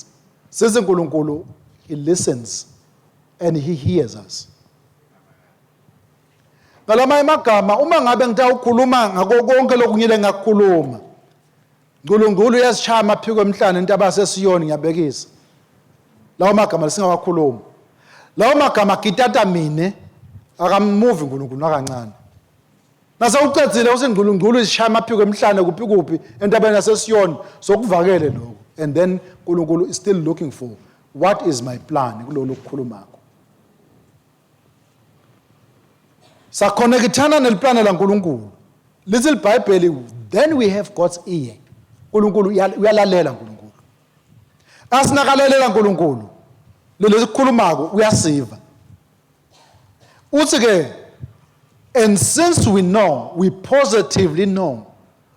Sithi uNkulunkulu, he listens and he hears us. Ngalamanye amagama, uma ngabe ngitawukhuluma ngako konke lokunyile ngakukhuluma, uNkulunkulu uyasishaya amaphiko emhlane intaba yasesiyoni, ngiyabekisa. Lawo magama lesingawakhuluma, lawo magama gitata mine, akamuvi uNkulunkulu nakancane. Nasewucedzile usingculungculu isishaya amaphiko emhlane kuphi kuphi entabeni yasesiyoni, sokuvakele lokho, and then uNkulunkulu is still looking for what is my plan kulolu kukhulumako. Sakhonekithana neliplane laNkulunkulu. Lithi iBhayibheli, then we have God's ear. uNkulunkulu uyalalela. uNkulunkulu asinakalalela, uNkulunkulu lelo sikhulumako uyasiva. Uthi ke, and since we know, we positively know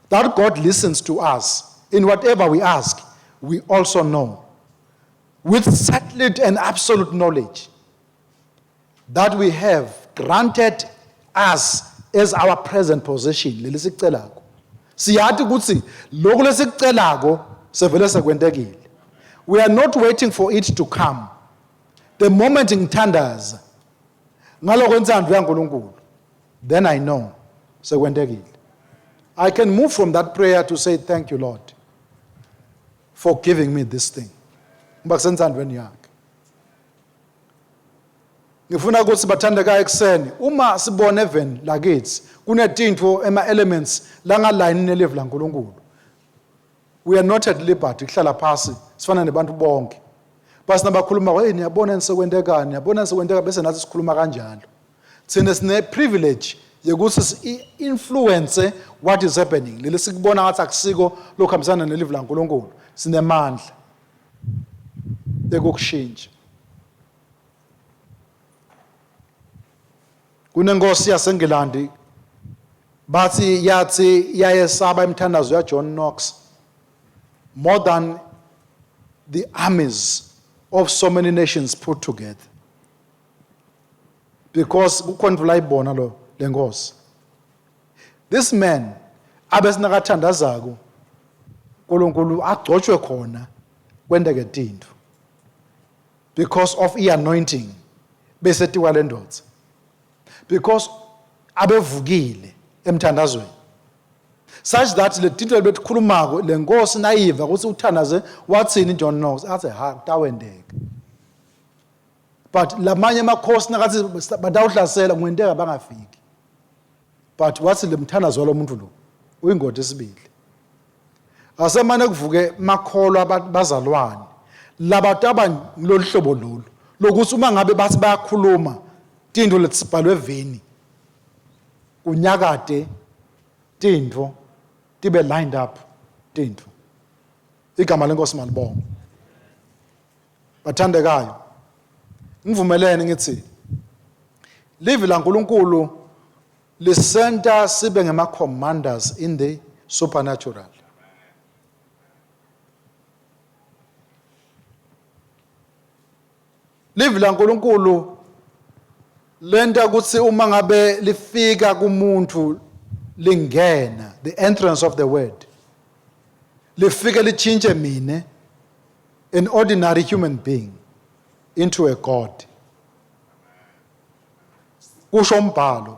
that God listens to us in whatever we ask, we also know with settled and absolute knowledge that we have granted us as our present position. Leli sikucelako, siyathi ukuthi lokhu lesikucelako sevele sekwentekile. We are not waiting for it to come. The moment ngithandaza ngaloko inthando yaNkulunkulu. Then I know sekwentekile. I can move from that prayer to say thank you Lord for giving me this thing. Ngoba kusentsandvweni yakhe. Ngifuna ukuthi bathandekayo ekuseni uma sibona even lakithi kunetintfo ema elements langalayini nelive laNkulunkulu. We are not at liberty kuhlala phasi sifana nebantu bonke. Basi nabakhuluma hey niyabona nisekwentekani niyabona nisekwenteka bese nathi sikhuluma kanjalo. Thina sine privilege yokuthi si influence what is happening. Leli sikubona ngathi akusiko lokuhambisana nelive laNkulunkulu. Sinemandla ekukushintsha. Kunenkosi yaseNgilandi bathi yathi yayesaba imithandazo yaJohn Knox more than the armies of so many nations put together because kukhona into layibona lo lenkosi. This man abesinakathandazako uNkulunkulu agcotshwe khona kwenteke tintfo because of i-anointing bese tikwa le ndodza because abevukile emthandazweni such that le tinto lebetikhulumako le nkosi nayiva ukuthi uthandaze wathini John Knox athi ha kutawendeka. But lamanye amakhosi nakathi batawuhlasela kungenteka bangafiki. But wathi le mthandazo walomuntu lo uyingoti isibili. Asemane kuvuke makholwa bazalwane labataba ngilolu hlobo lolu lokuthi uma ngabe bathi bayakhuluma tinto letisibhalwe eveni kunyakade tintfo tibe lined up tintfo. Igama lenkosi malibonga. Bathandekayo, ngivumelene ngithi livi laNkulunkulu lisenta sibe ngema commanders in the supernatural. Livi laNkulunkulu lenta ukuthi uma ngabe lifika kumuntu lingena, the entrance of the word, lifike lichintshe mine, an ordinary human being, into a god. Kusho umbhalo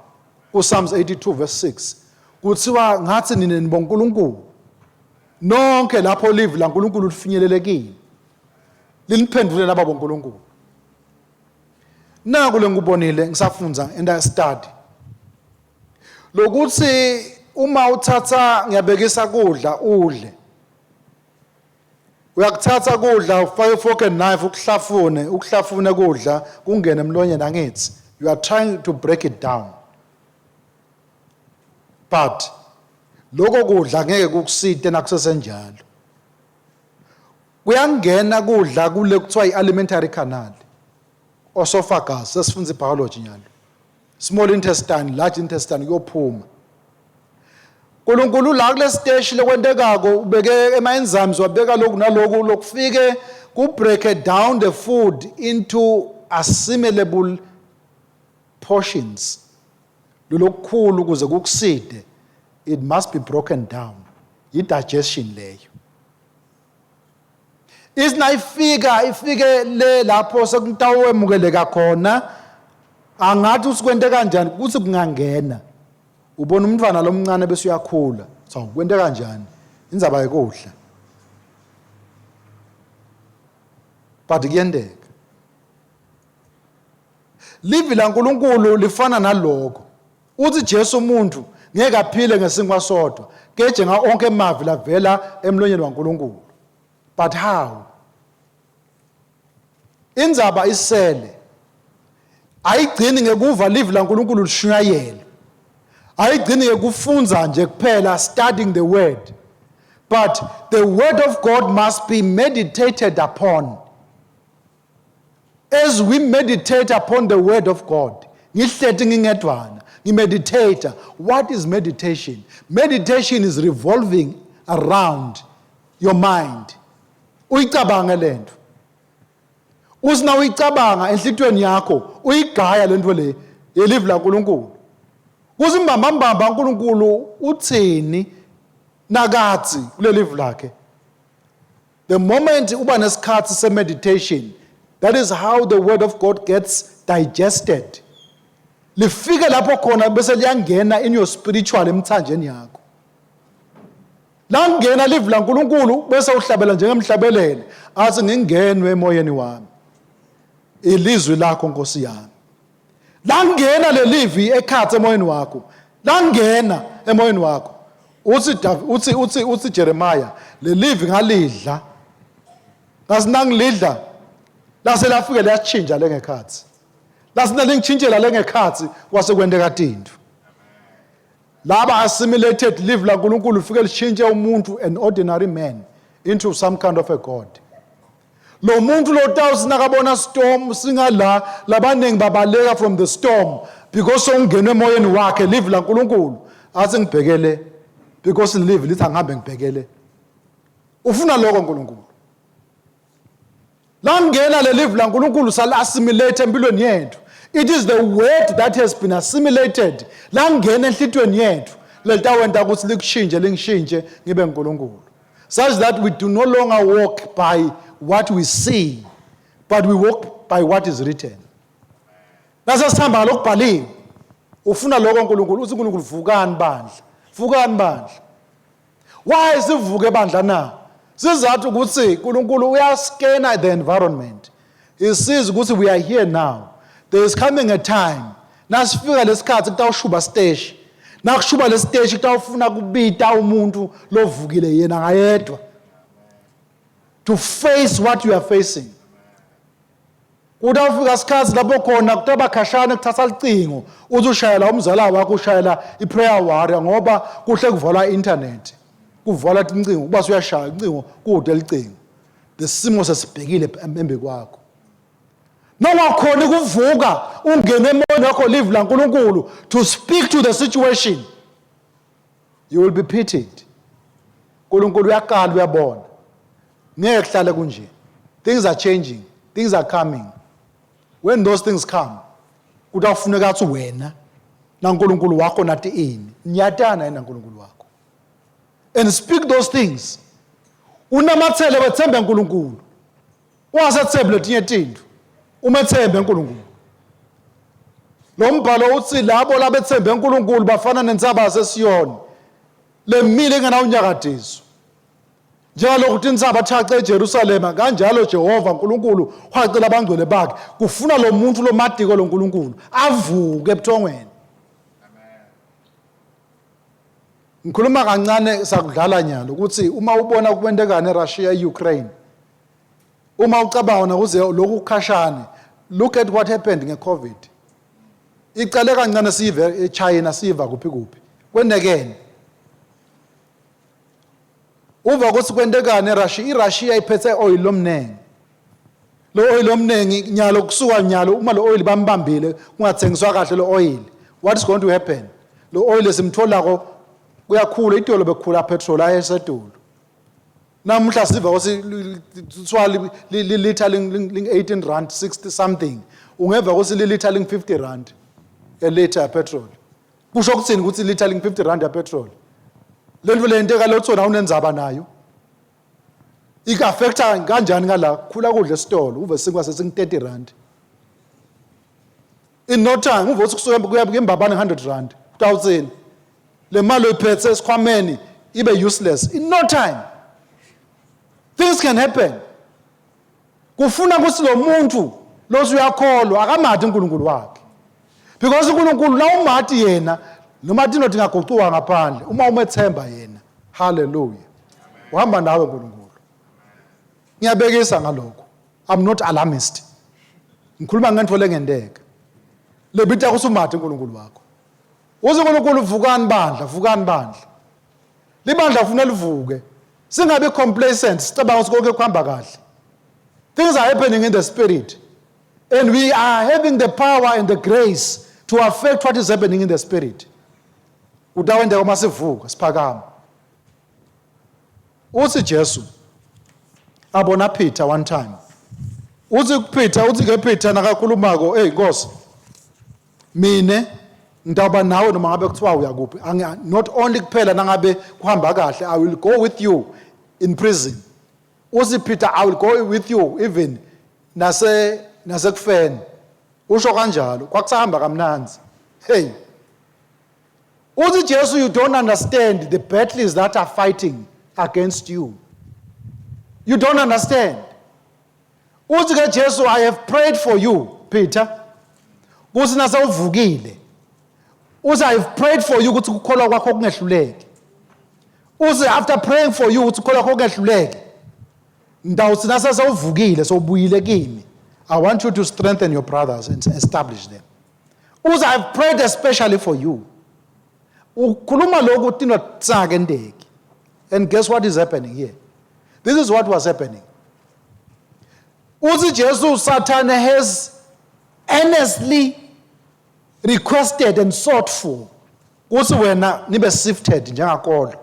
kuPsalms 82 verse 6 kuthiwa ngathi nina nibonkulunkulu nonke lapho livi laNkulunkulu lifinyelelekile liniphendule laba bonkulunkulu. Naku lengikubonile ngisafundza and I study lokuthi uma uthatha ngiyabekisa kudla udle, uyakuthatha kudla ufake fork and knife ukuhlafune ukuhlafune kudla kungene emlonyeni, angithi you are trying to break it down, but lokho kudla ngeke kukusite nakusesenjalo. Kuyangena kudla kule kuthiwa i-alimentary canal, esophagus, sesifunda i-biology nyalo, small intestine, large intestine, kuyophuma. uNkulunkulu la kule siteshi lokwentekako ubeke ema-enzymes, wabeka lokhu naloku lokufike ku-break down the food into assimilable portions. Lolokukhulu ukuze kukuside it must be broken down, i-digestion leyo. Isinayifika ifike le lapho sekutawemukeleka khona, angathi usikwente kanjani ukuthi kungangena. Ubona umntwana lomncane bese uyakhula, so kwente kanjani indzaba yekudla, but kuyenteka. Livi laNkulunkulu lifana naloko. Uthi Jesu umuntu ngeke aphile ngesinkwa sodwa, keje nga onke emavi lavela emlonyeni waNkulunkulu. But how? Indzaba isele ayigcini ngekuva livi laNkulunkulu lishunyayelwa, ayigcini ngekufunza nje kuphela, studying the word, but the word of God must be meditated upon. As we meditate upon the word of God, ngihleti ngingedwana ngimeditate. What is meditation? Meditation is revolving around your mind, uyicabange lento, usina uyicabanga enhlitweni yakho, uyigaya lento le yelivi laNkulunkulu, kuzimbambambamba uNkulunkulu uthini nakathi kulelivi lakhe. The moment uba nesikhathi se-meditation, that is how the word of God gets digested. Lifike lapho khona bese liyangena in your spiritual emthanjeni yakho. Langena livi laNkulunkulu bese uhlabela njengemhlabeleli athi ngingenwe emoyeni wami. Ilizwi lakho Nkosi yami. Langena lelivi ekhathe emoyeni wakho. Langena emoyeni wakho. Uthi uthi uthi uthi Jeremiah lelivi ngalidla. Ngasinangilidla lase lafike liyachinja lengekhathi. Lasina lingitshintshela lengekhathi kwase kwenteka tintfo. Laba assimilated live laNkulunkulu lifike lishintshe umuntu, an ordinary man, into some kind of a god. Lo muntu lo tawusinakabona storm singala, labaningi babaleka from the storm because sowungenwe emoyeni wakhe live laNkulunkulu. Athi ngibhekele because live lithi angihambe ngibhekele. Ufuna lokho uNkulunkulu. Langena lelivi laNkulunkulu sal-assimilate empilweni yethu. It is the word that has been assimilated. Langena enhlitweni yethu. Lelitawenta ukuthi likushintshe lingishintshe ngibe nguNkulunkulu. Such that we do no longer walk by what we see, but we walk by what is written. Nase sihamba ngalokubhaliwe. Ufuna lokho uNkulunkulu, uthi uNkulunkulu vukani bandla. Vukani bandla. Why sivuke bandla na? Sizathu ukuthi uNkulunkulu uyaskena the environment. He sees ukuthi we are here now. There is coming a time nasifika lesikhathi kutawushuba siteshi. Nakushuba lesiteshi kutawufuna kubita umuntu lovukile yena ngayedwa. To face what you are facing. Kutawufika isikhathi lapho khona kutaba khashane kuthatha licingo uthi ushayela umzala wakho, ushayela i-prayer warrior, ngoba kuhle kuvalwa i-internet, kuvalwa tincingo, kuba usuyashaya ucingo kude licingo, lesimo sesibhekile embi kwakho. Nongakhoni kuvuka ungene emoyeni wakho live laNkulunkulu to speak to the situation, you will be pitied. uNkulunkulu uyaqala uyabona ngeke kuhlale kunje. Things are changing, things are coming. When those things come, kutawufuneka athi wena naNkulunkulu wakho nathi ini niyatana yena naNkulunkulu wakho and speak those things, unamathele wethembe uNkulunkulu, ungasethembi letinye tintfo, umethembe uNkulunkulu. Lo mbhalo uthi labo labethembe uNkulunkulu bafana nentsaba yaseSiyoni lemile ingenawunyakadiso. Njengalokhu tintsaba thace eJerusalema, kanjalo Jehova uNkulunkulu wacela abangcwele bakhe. Kufuna lo muntu lomatiko lo Nkulunkulu avuke ebuthongweni. Ngikhuluma kancane sakudlala nyalo ukuthi uma ubona kwentekani eRussia, eUkraine, uma ucabanga nokuze lokhu kukhashane, look at what happened ngeCovid. Icale kancane sive eChina, siva kuphi kuphi kwenekene. Uva ukuthi kwentekani eRussia. IRussia iphethe oil lomnengi, lo oil omnengi nyalo kusuka nyalo uma lo oil bambambile kungathengiswa kahle lo oil, what is going to happen? Lo oil esimtholako kuyakhula itolo, bekukhula petrol ayesedulu. Namuhla siva ukuthi kuthiwa lilitha ling 18 rand 60 something, ungeva ukuthi lilitha ling 50 rand a liter ya petrol. Kusho ukuthini ukuthi lilitha ling 50 rand ya petrol? Lento lenteka lotsona unenzaba nayo ika-affecta kanjani? Ngala khula kudla esitolo, uve sinkwa sesing 30 rand. In no time uve ukuthi kusuka kuya kwimbabane 100 rand. Utawutsini? Le mali oyiphethe esikhwameni ibe useless in no time. Things can happen. Kufuna ukuthi lo muntu lothi uyakholwa akamati uNkulunkulu wakhe, because uNkulunkulu la umati yena noma tinothi ngagucuka ngaphandle, uma umethemba yena, haleluya, uhamba nawe uNkulunkulu. Ngiyabekisa ngalokho, I'm not alarmist, ngikhuluma ngento lengenteka lebita ukuthi umati uNkulunkulu wakho. Uze uNkulunkulu, vukani bandla, vukani bandla. Libandla ufuna livuke, singabi complacent, sicabanga ukuthi konke kuhamba kahle. Things are happening in the spirit and we are having the power and the grace to affect what is happening in the spirit. Kutawenteka uma sivuka siphakama. Uthi Jesu abona Peter one time, uthi kuPeter, uthi ke Peter nakakhulumako, "Hey Nkosi, mine ngitawuba nawe noma ngabe kuthiwa uyakuphi. Not only kuphela nangabe kuhamba kahle, I will go with you in prison." Uthi Peter, "I will go with you even nasekufeni." Usho kanjalo kwakusahamba kamnanzi. Hey. Uthi Jesu, you don't understand the battles that are fighting against you. You don't understand. Uthi ke Jesu, I have prayed for you, Peter. Kuthi nasewuvukile. Uthi I have prayed for you ukuthi ukukholwa kwakho kungehluleki. Uthi after praying for you ukuthi ukukholwa kwakho kungehluleki. Ndawuthi nasesewuvukile sowubuyile kimi. I want you to strengthen your brothers and establish them. Uthi I have prayed especially for you. Ukhuluma lokhu tinotsakendeki. And guess what is happening here? This is what was happening. Uthi Jesu, Satan has earnestly requested and sought for kuthi wena nibe sifted njengakolo.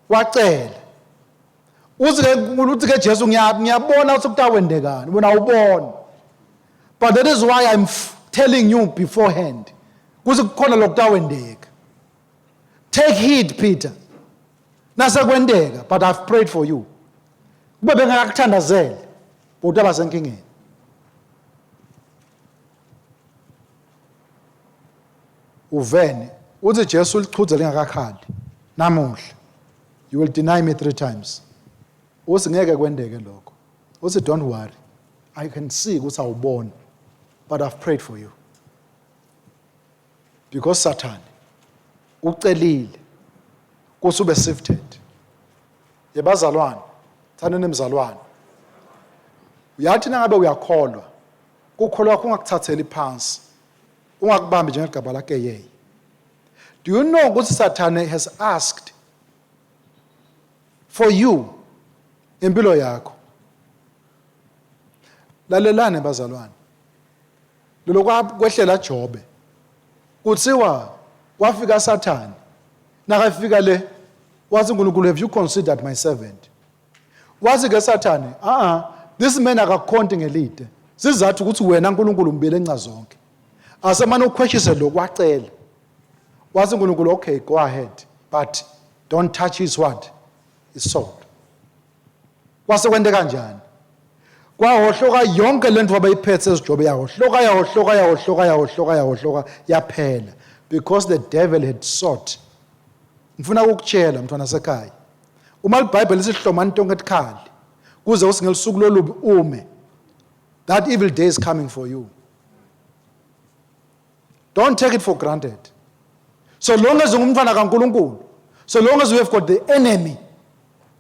Wacela. Uthi ke uthi ke Jesu, ngiyabona ukuthi kutawendekani, wena awuboni. But that is why I'm telling you beforehand. Kuthi kukhona lokutawendeka. Take heed, Peter. Nasekwendeka, but I've prayed for you. Kube bengakuthandazele, utaba senkingeni. Uvene uthi Jesu, lichudze lingakakhali namuhla, you will deny me 3 times. Uthi ngeke kwendeke lokho. Uthi don't worry, I can see ukuthi awuboni, but I've prayed for you. Because Satan ucelile kuthi ube sifted. Yebazalwane, thaneni mzalwane. Uyathi nangabe uyakholwa, kukholwa kwakho ungakuthatheli phansi, ungakubambi njengegaba lakeyeye. Do you know ukuthi Satan has asked for you impilo yakho? Lalelani bazalwane. Lolo kwehlela Jobe. Kuthiwa kwafika Satan. Nakafika le wathi uNkulunkulu, have you considered my servant? Wathi ke Satan, this man akakhonti ngelide. Sizathu ukuthi wena uNkulunkulu umbile enca zonke. Asemane ukhweshise lo kwacela. Wathi uNkulunkulu, okay, go ahead, but don't touch his what? His soul. Kwase kwente kanjani? Kwahohloka yonke lento abayiphethe ezijobe, yahohloka, yahohloka, yahohloka, yahohloka, yahohloka, yaphela, because the devil had sought. Ngifuna ukukutshela mntwana sekhaya, uma iBhayibheli lisihlomani tonke tikhali kuze usingelisuku lolubi ume, that evil day is coming for you. Don't take it for granted. So long as ungumntwana kaNkulunkulu, so long as you have got the enemy,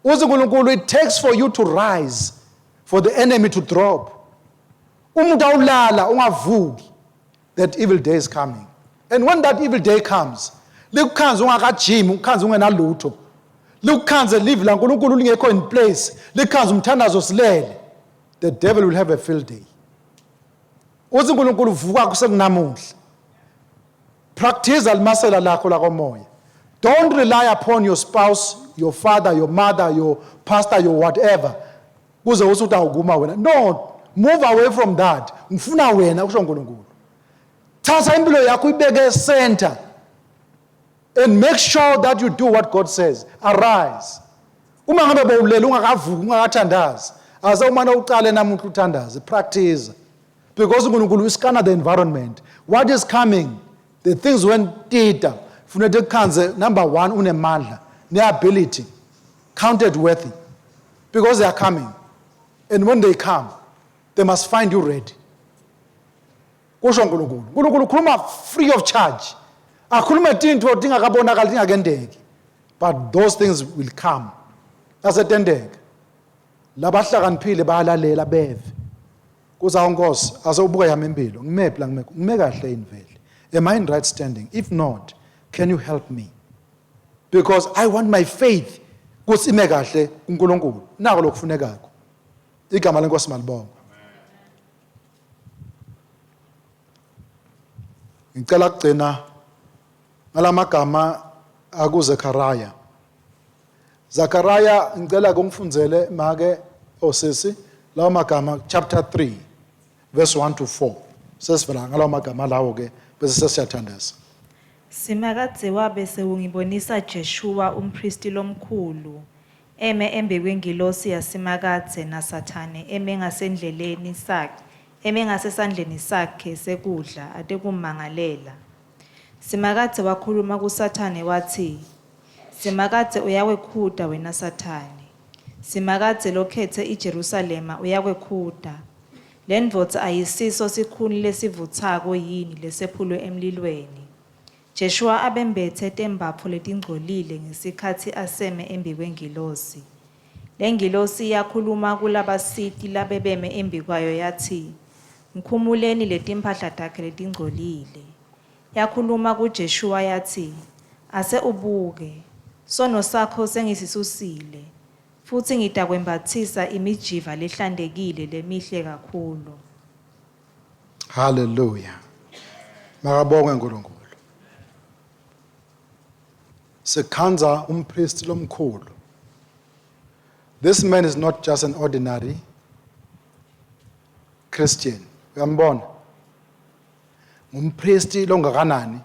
uthi uNkulunkulu, it takes for you to rise for the enemy to drop. Umuntu awulala ungavuki, that evil day is coming. And when that evil day comes, likukhanze ungakajimi, ukukhanze ungenalutho, likukhanze live laNkulunkulu lingekho in place, likukhanze umthandazo silele, the devil will have a field day. Uthi uNkulunkulu vuka kusekunamuhla. Practice limasela lakho lakomoya. Don't rely upon your spouse, your father, your mother, your pastor, your whatever. Kuze uthi utawukuma wena. No, move away from that. Ngifuna wena, kusho uNkulunkulu. Thatha impilo yakho ibeke center and make sure that you do what God says. Arise. Uma ngabe bowulele ungakavuki, ungakathandazi, ase umane uqale namuhla uthandaze, practice. Because uNkulunkulu uskana the environment. What is coming? The things when tita funeka kukhanze number 1 unemandla, ne-ability, counted worthy. Because they are coming. And when they come, they must find you ready. Kusho uNkulunkulu. uNkulunkulu ukhuluma free of charge. Akhulume tinto tingakabonakali, tingakendeki. But those things will come. Nasetendeka. Labahlakaniphile bayalalela beve. Kuza uNkosi, asewubuka yami impilo. Ngimephi la ngime? Ngime kahle yini vele? Am I in right standing? If not, can you help me? Because I want my faith kuthi ime kahle kuNkulunkulu. Nako lokufunekako. Igama leNkosi malibongwe. Ngicela kugcina ngalamagama akuZechariah. Zechariah, ngicela kungifundzele make osisi lawo magama, chapter 3 verse 1 to 4. Sesivela ngalawo magama lawo ke bese sesiyathandaza. Simakadze wabe sewungibonisa Jeshua umphristi lomkhulu eme embikwengilosi yaSimakadze naSathane eme ngasesandleni sakhe. eme ngasesandleni sakhe sekudla atekummangalela. Simakadze wakhuluma kuSathane watsi, Simakadze uyakwekhuta wena Sathane. Simakadze lokhetse iJerusalema uyakwekhuta. Lendvodza ayisiso sikhuni lesivutsako yini lesephulwe emlilweni? Jeshuwa abembetse tembatfo letingcolile ngesikhatsi aseme embikwengilosi. Lengilosi yakhuluma kulabasiti labebeme embikwayo yatsi, Mkhumuleni letimphahla takhe letingcolile. Yakhuluma kuJeshuwa yatsi, Ase ubuke, sono sakho sengisisusile, futsi ngitakwembatsisa imijiva lehlantekile lemihle kakhulu. Hallelujah. Makabongwe uNkulunkulu. Sikhandza umpriest lomkhulu. This man is not just an ordinary Christian. Uyambona? Ngumpristi longakanani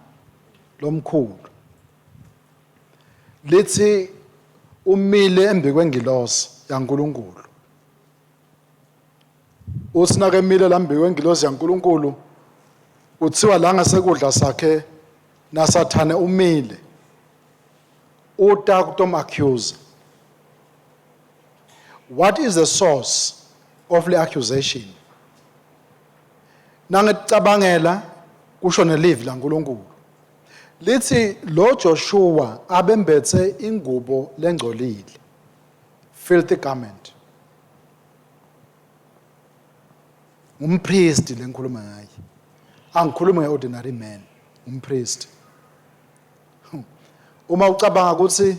lomkhulu. Lithi umile embikwengilosi yaNkulunkulu. Uthi nakemile la mbikwengilosi yaNkulunkulu kuthiwa la ngasekudla sakhe naSathane umile. Uta kutom accuse. What is the source of the accusation? Nangicabangela kusho nelivi laNkulunkulu. Lithi lo Joshua abembethe ingubo lengcolile. Filthy garment. Ngumpriest lengikhuluma ngaye. Angikhulumi ngeordinary man, umpriest. Uma ucabanga ukuthi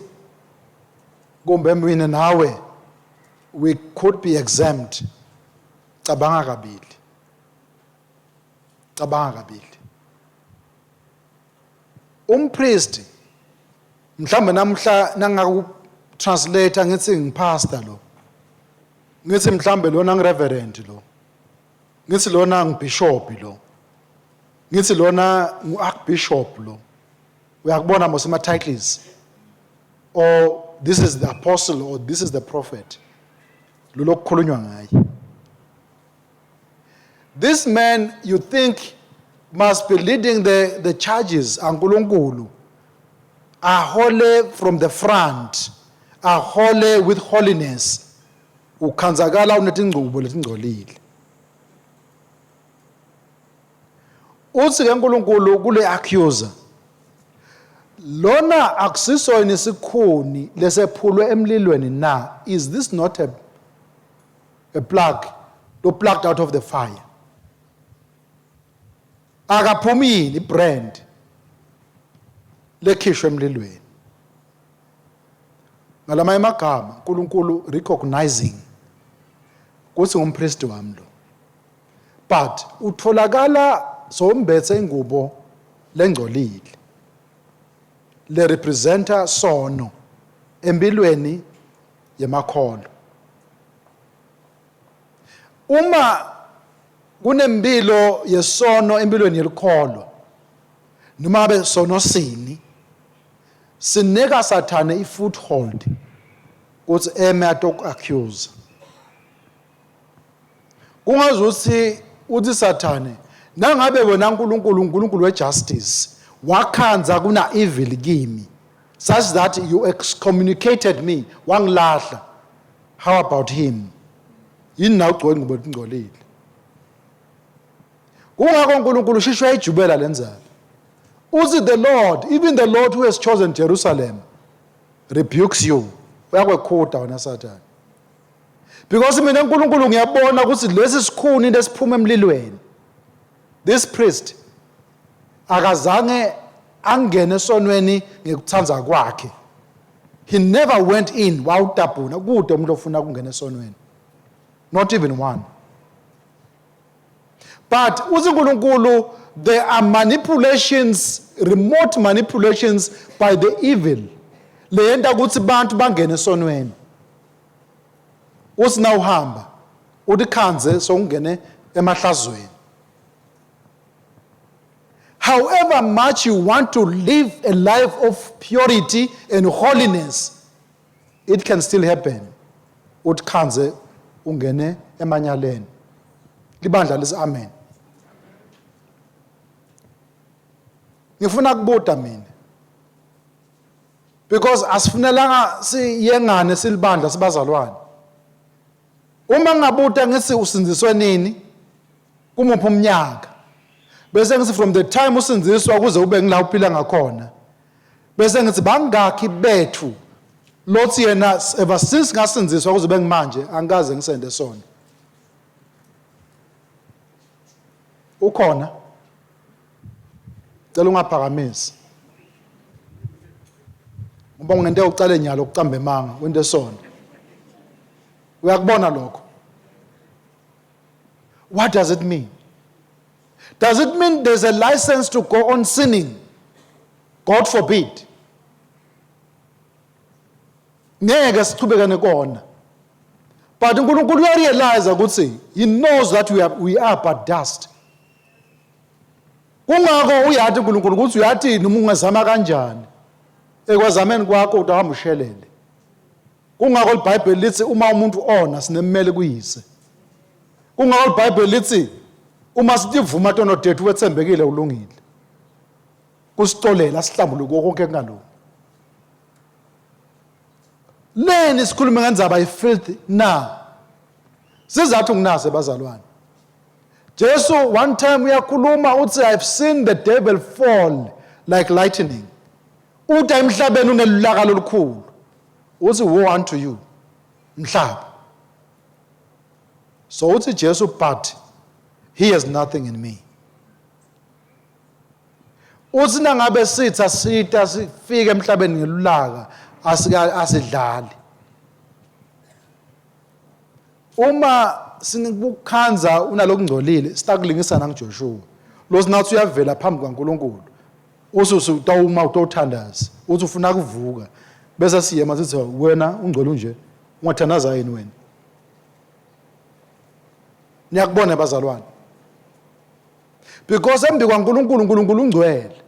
kumbe mina nawe we could be exempt, cabanga kabili. Cabanga kabili. Umpriest mhlawumbe namhla nangaku translate ngithi ngipastor lo. Ngithi mhlambe lona ngireverend lo. Ngithi lona ngibishop lo. Ngithi lona ngu-archbishop lo. Uyakubona mos ama titles. Or this is the apostle or this is the prophet. Lo lokukhulunywa ngaye. This man you think must be leading the charges aNkulunkulu. Ahole from the front. Ahole with holiness. Ukhanzakala unetingcubo letingcolile. Uthi ke uNkulunkulu kule accuser lona akusiso yini isikhuni lesephulwe emlilweni na? Is this not a plug lo plucked out of the fire? Akaphumile ibrand lekhishwe emlilweni. Ngalamanye amagama uNkulunkulu recognizing kuthi ngumpriest wami lo, but utholakala sombethe ingubo lengcolile le representa sono empilweni yemakholo. Uma kunempilo yesono empilweni yelikholo, noma be sono sini, sinika Sathane i-foothold ukuthi eme atoku-accuse. Kungazuthi uthi Sathane, nangabe wena uNkulunkulu, uNkulunkulu wejustice, wakhandza kuna evil kimi such that you excommunicated me, wangilahla, how about him? Yini na ugcoke ingubo etingcolile? Kungakho uNkulunkulu ushishwa ejubela lenzaba. Uthi the Lord, even the Lord who has chosen Jerusalem, rebukes you. Uyakwekhuda wena Sathane. Because mina uNkulunkulu ngiyabona ukuthi lesi sikhuni lesiphuma emlilweni. This priest akazange angene esonweni ngekuthanda kwakhe. He never went in wawutabhuna kude umuntu ofuna ukungena esonweni. Not even one. But uthi uNkulunkulu there are manipulations, remote manipulations by the evil. Leyenta ukuthi bantu bangene esonweni. Uthi nawuhamba uthi khanze sokungene emahlazweni. However much you want to live a life of purity and holiness, it can still happen. Uthi khanze ungene emanyaleni. Libandla lisi amen. Ngifuna kubuta mina. Because asifunelanga siyengane silibandla sibazalwane. Uma ngingabuta ngithi usindziswe nini? Kumuphi umnyaka? Bese ngithi from the time usindziswa kuze ube ngila uphila ngakhona. Bese ngithi bangakhi bethu lothi yena ever since ngasindziswa kuze bengimanje angikaze ngisende sona. Ukhona? Cela ungaphakamisi. Ngoba ungente ucale nyalo ukucamba emanga wente sona. Uyakubona lokho? What does it mean? Does it mean there's a license to go on sinning? God forbid. Ngeke sichubeke nekona. But uNkulunkulu uyarealize ukuthi he knows that we are but dust. Kungakho uyathi uNkulunkulu ukuthi uyathi noma ungazama kanjani ekwazameni kwakho utahamba ushelele. Kungakho iBhayibheli lithi uma umuntu ona sinemmeli kuyise. Kungakho iBhayibheli lithi uma sitivuma tono tethu wethembekile ulungile. Kusicolela sihlambuluke konke kungalungi. Leni sikhulume ngendzaba ye-filth na? Sizathu nginaso bazalwane. Jesu one time uyakhuluma uthi I've seen the devil fall like lightning. Uthi emhlabeni unelulaka lolukhulu. Uthi woe unto you mhlaba. So uthi Jesu but he has nothing in me. Uthi nangabe sitha sita sifike emhlabeni ngelulaka asika asidlali. Uma sinokukhanza unalokungcolile sitakulingisa nanguJoshua. Lo sinathi uyavela phambi kwaNkulunkulu. Ususu utawuma utothandaza uthi ufuna kuvuka bese siyema sithi wena ungcole unje ungathandaza yini wena? Niyakubona bazalwane. Because embi kwaNkulunkulu uNkulunkulu ungcwele.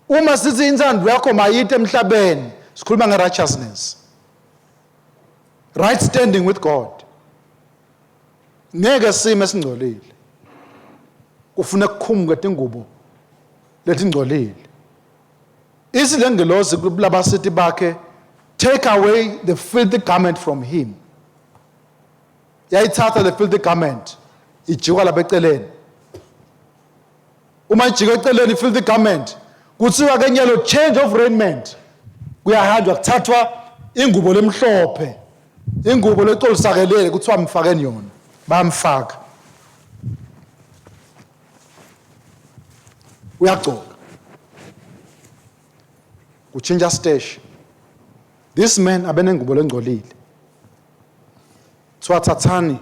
Uma sithi inthando yakho mayite emhlabeni sikhuluma nge-righteousness. Right standing with God. Ngeke sime singcolile. Kufuna kukhumuke tingubo letingcolile. Isi lengelosi kulabasithi bakhe take away the filthy garment from him. Yayithatha le filthy garment ijikwa lapha eceleni. Uma ijika eceleni filthy garment kuthiwa ke nyalo change of raiment. Kuyahanjwa kuthathwa ingubo lemhlophe. Ingubo lecolisakelele kuthiwa mfakeni yona. Bayamfaka. Uyagcoka. Kutshintsha stage. This man abenengubo lengcolile. Kuthiwa thathani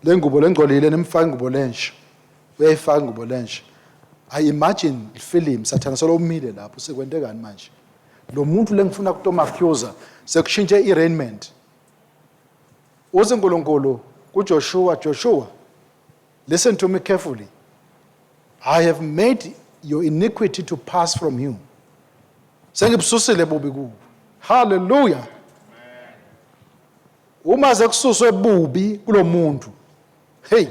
le ngubo lengcolile nimfake ingubo lensha. Uyayifaka ingubo lensha. I imagine film sathana solo umile lapho sekwentekani manje. Lo muntu lengifuna kutomacusa sekushintshe i-raiment. Uthi uNkulunkulu kuJoshua, Joshua, listen to me carefully. I have made your iniquity to pass from you. Sengibususile bubi kuwe. Hallelujah. Uma sekususwe bubi kulomuntu. Hey,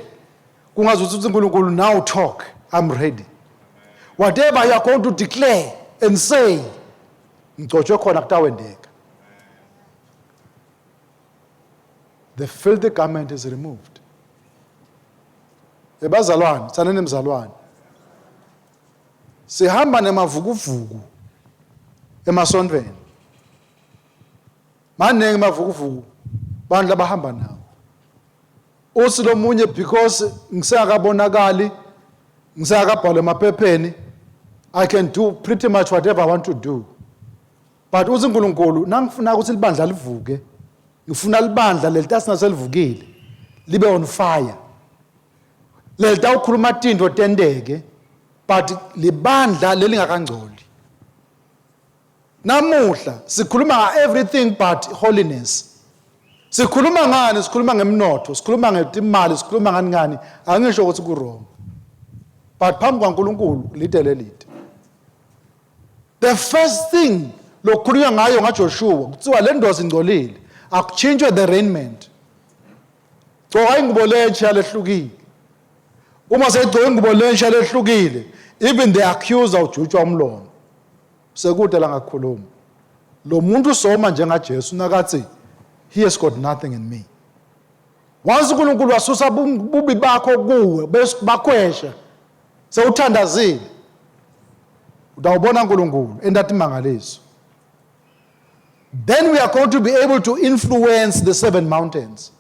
kungazuthi uthi uNkulunkulu now talk, I'm ready. Whatever you are going to declare and say, ngigcotshwe khona kutawendeka. The filthy garment is removed. Ebazalwane, tsaneni mzalwane. Sihamba nemavukuvuku emasontweni. Maningi emavukuvuku bantu labahamba nawo. Uthi lomunye because ngisengakabonakali ngisengakabhalwa emaphepheni I can do pretty much whatever I want to do. But uthi uNkulunkulu nangifuna ukuthi libandla livuke ngifuna libandla lelitasina selivukile libe on fire. Lelita ukhuluma tinto tenteke but libandla lelingakangcoli. Namuhla sikhuluma nga everything but holiness. Sikhuluma ngani? Sikhuluma ngemnotho, sikhuluma ngetimali, sikhuluma ngani ngani. Angisho ukuthi ku wrong. But phambi kwaNkulunkulu lide lelide. The first thing lokukhulunywa ngayo ngaJoshua kuthiwa le ndoda ingcolile, akuchintshwe the raiment. Gcoka ingubo lensha lehlukile. Uma seyigcoka ingubo lensha lehlukile, even the accuser ujutshwa umlomo. Sekude la ngakhuluma. Lo muntu soma njengaJesu nakathi he has got nothing in me. Once uNkulunkulu wasusa bubi bakho kuwe bese bakhwesha sewuthandazile utawubona uNkulunkulu entathi mangaliso. Then we are going to be able to influence the seven mountains.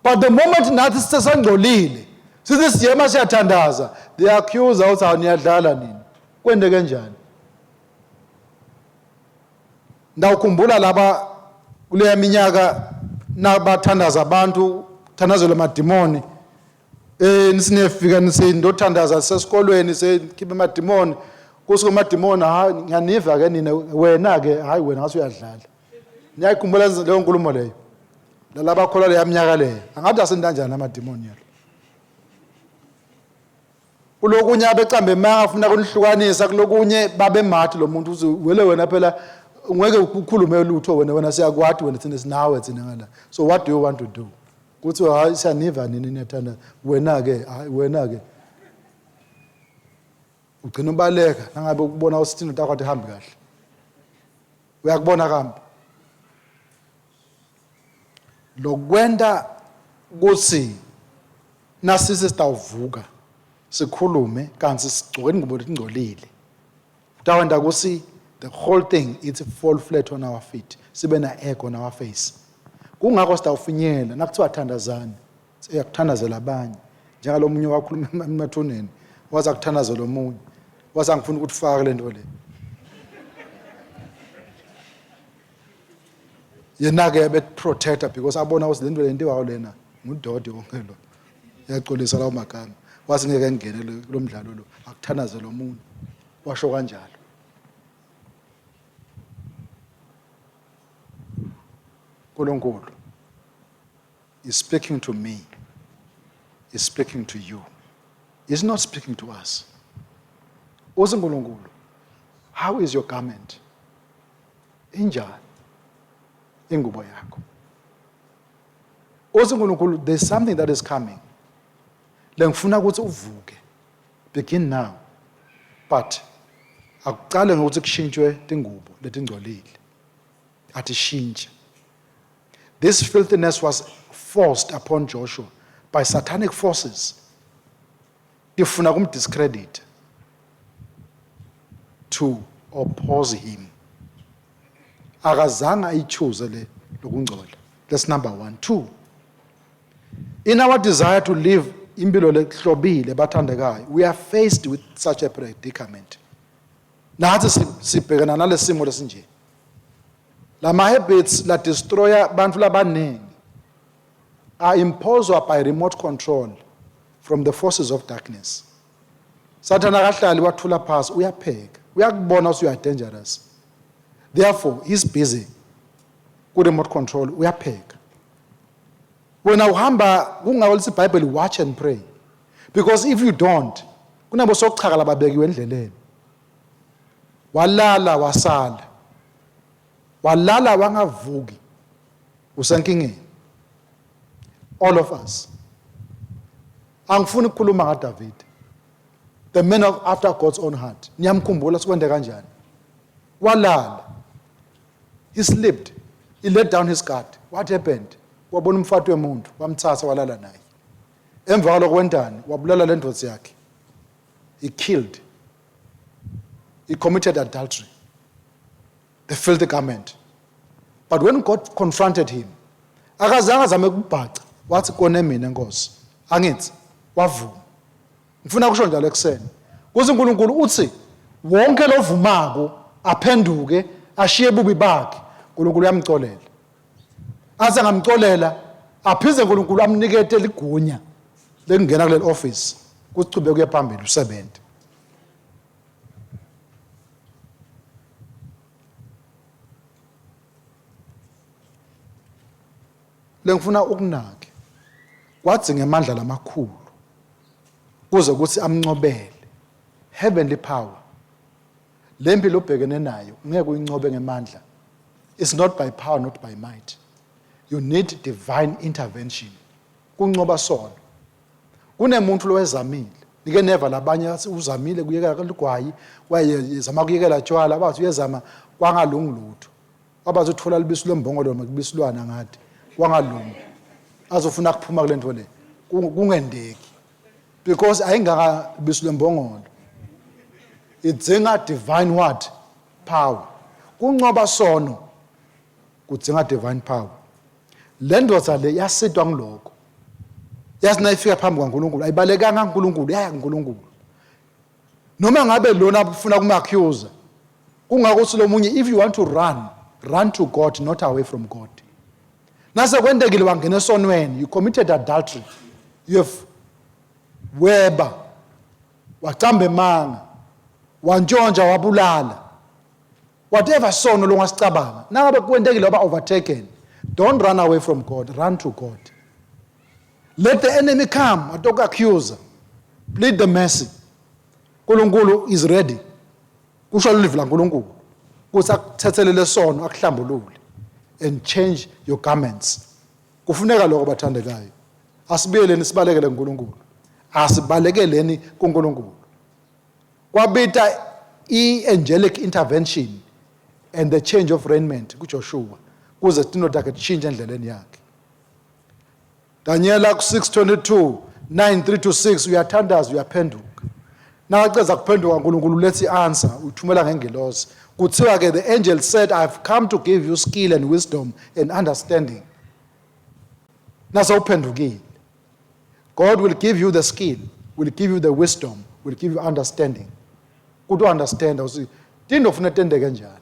But the moment nathi sisesangcolile, sithi siyema siyathandaza, the accuser uthi hawu niyadlala nini. Kwende kanjani? Ndawukhumbula laba kuleya minyaka nabathandaza abantu, thandazelwa amadimoni. Eh nisinefika nisindothandaza sesikolweni sekhipha amadimoni. Kusuka amadimoni hayi ngiyaniva ke nina wena ke hayi wena ngathi uyadlala. Niyayikhumbula leyo nkulumo leyo. Lalaba kholwa leya minyaka leyo. Angathi asentanjani amadimoni yalo. Kulokunye abecambe manga afuna kunihlukanisa kulokunye babemathi lo muntu uthi wele wena phela ngeke ukhulume lutho wena wena siyakwati wena thina sinawe thina ngala. So what do you want to do? Kuthi hayi siyaniva nini niyathanda wena ke hayi wena ke. Ugcina ubaleka nangabe ukubona usithini utakwathi hambi kahle. Uyakubona kambe. Lokwenta kutsi nasisi sitawuvuka sikhulume kanti sigcoke ingubo letingcolile. Kutawenta kutsi the whole thing it's fall flat on our feet sibe na egg on our face. Kungakho sitawufinyela nakuthiwa thandazani siyakuthandazela abanye njengalomunye wakhuluma emathuneni waza kuthandazela omunye waza ngifuna ukuthi faka le nto le yena-ke bekuprotecta because abona ukuthi le nto le nto lena ngudodi wonke lo yacolisa lawo magama wathi ngeke ngingene kulo mdlalo lo akuthandazela omunye washo kanjalo uNkulunkulu is speaking to me is speaking to you is not speaking to us uthi uNkulunkulu how is your garment injani ingubo yakho uthi uNkulunkulu there's something that is coming lengifuna ukuthi uvuke begin now but akuqale ngokuthi kushintshwe tingubo letingcolile athi shintshe this filthiness was forced upon Joshua by satanic forces tifuna kumdiscredit to oppose him akazange ayichoose le lokungcola that's number 1 2 in our desire to live impilo lehlobile bathandekayo we are faced with such a predicament nathi sibhekana nalesimo lesinje lama habits la destroyer bantu labaningi are imposed by remote control from the forces of darkness Sathana akahlali wathula phasi uyapheka uyakubona ukuthi you are dangerous therefore he's busy ku remote control uyapheka wena uhamba kungako lithi iBhayibheli watch and pray because if you don't kunabo sokuchaka lababekiwe endleleni walala wasala walala wangavuki usenkingeni all of us angifuni ukukhuluma ngaDavid the man of after God's own heart niyamkhumbula sikwende kanjani walala he slept he let down his guard what happened wabona umfati wemuntu wamthatha walala naye emva kwalokho wentani wabulala le ndoda yakhe he killed he committed adultery the filthy garment but when God confronted him akazange azame ukubhaca wathi kone mina nkosi angithi wavuma ngifuna kusho njalo ekuseni kuze uNkulunkulu uthi wonke lovumako aphenduke ashiye bubi bakhe uNkulunkulu uyamcolela aze ngamcolela aphize uNkulunkulu amnikete ligunya lekungena kuleli office kuchube kuye phambili usebenze lengifuna ukunake kwadzinga amandla lamakhulu kuze kuthi amncobele heavenly power lempi lobhekene nayo ngeke uyincobe ngemandla it's not by power not by might you need divine intervention. Kuncoba sono. Kunemuntu lowezamile. Nike neva labanye athi uzamile kuyekela ligwayi, wayezama kuyekela tshwala, bathi uyezama kwangalungi lutho. Wabathi uthola libisi lwembongolo noma kubisilwana ngathi kwangalungi. Azofuna kuphuma kule nto le. Kungendeki. Because ayingaka bisi lwembongolo. Idzinga divine what? Power. Kuncoba sono kudzinga divine power. Le ndoda le yasitwa ngiloko. Yazi nayifika phambi kwaNkulunkulu ayibalekanga kuNkulunkulu yaya kuNkulunkulu. Noma ngabe lona ufuna kuma-accuse kungakuthi lo munye if you want to run run to God not away from God. Nase kwentekile wangena esonweni you committed adultery you have weba wacamba emanga wantshontsha wabulala whatever sono longasicabanga nangabe kwentekile waba overtaken don't run away from God run to God let the enemy come atoku-accuse plead the mercy uNkulunkulu is ready kusho livi laNkulunkulu ukuthi akuthethelele sono akuhlambulule and change your garments kufuneka lokho bathandekayo asibuyeleni sibalekele kuNkulunkulu asibalekeleni kuNkulunkulu kwabita i-angelic intervention and the change of raiment kuJoshua kuze tino takhe tishintshe endleleni yakhe Daniela ku-622 9 3 to 6 uyathandaza uyaphenduka nakaceza kuphenduka uNkulunkulu uletha i-answer uthumela ngengilosi kuthiwa ke the angel said i've come to give you skill and wisdom and understanding nasewuphendukile God will give you the skill will give you the wisdom will give you understanding kuthi understand usi tinto ufuna tendeke njani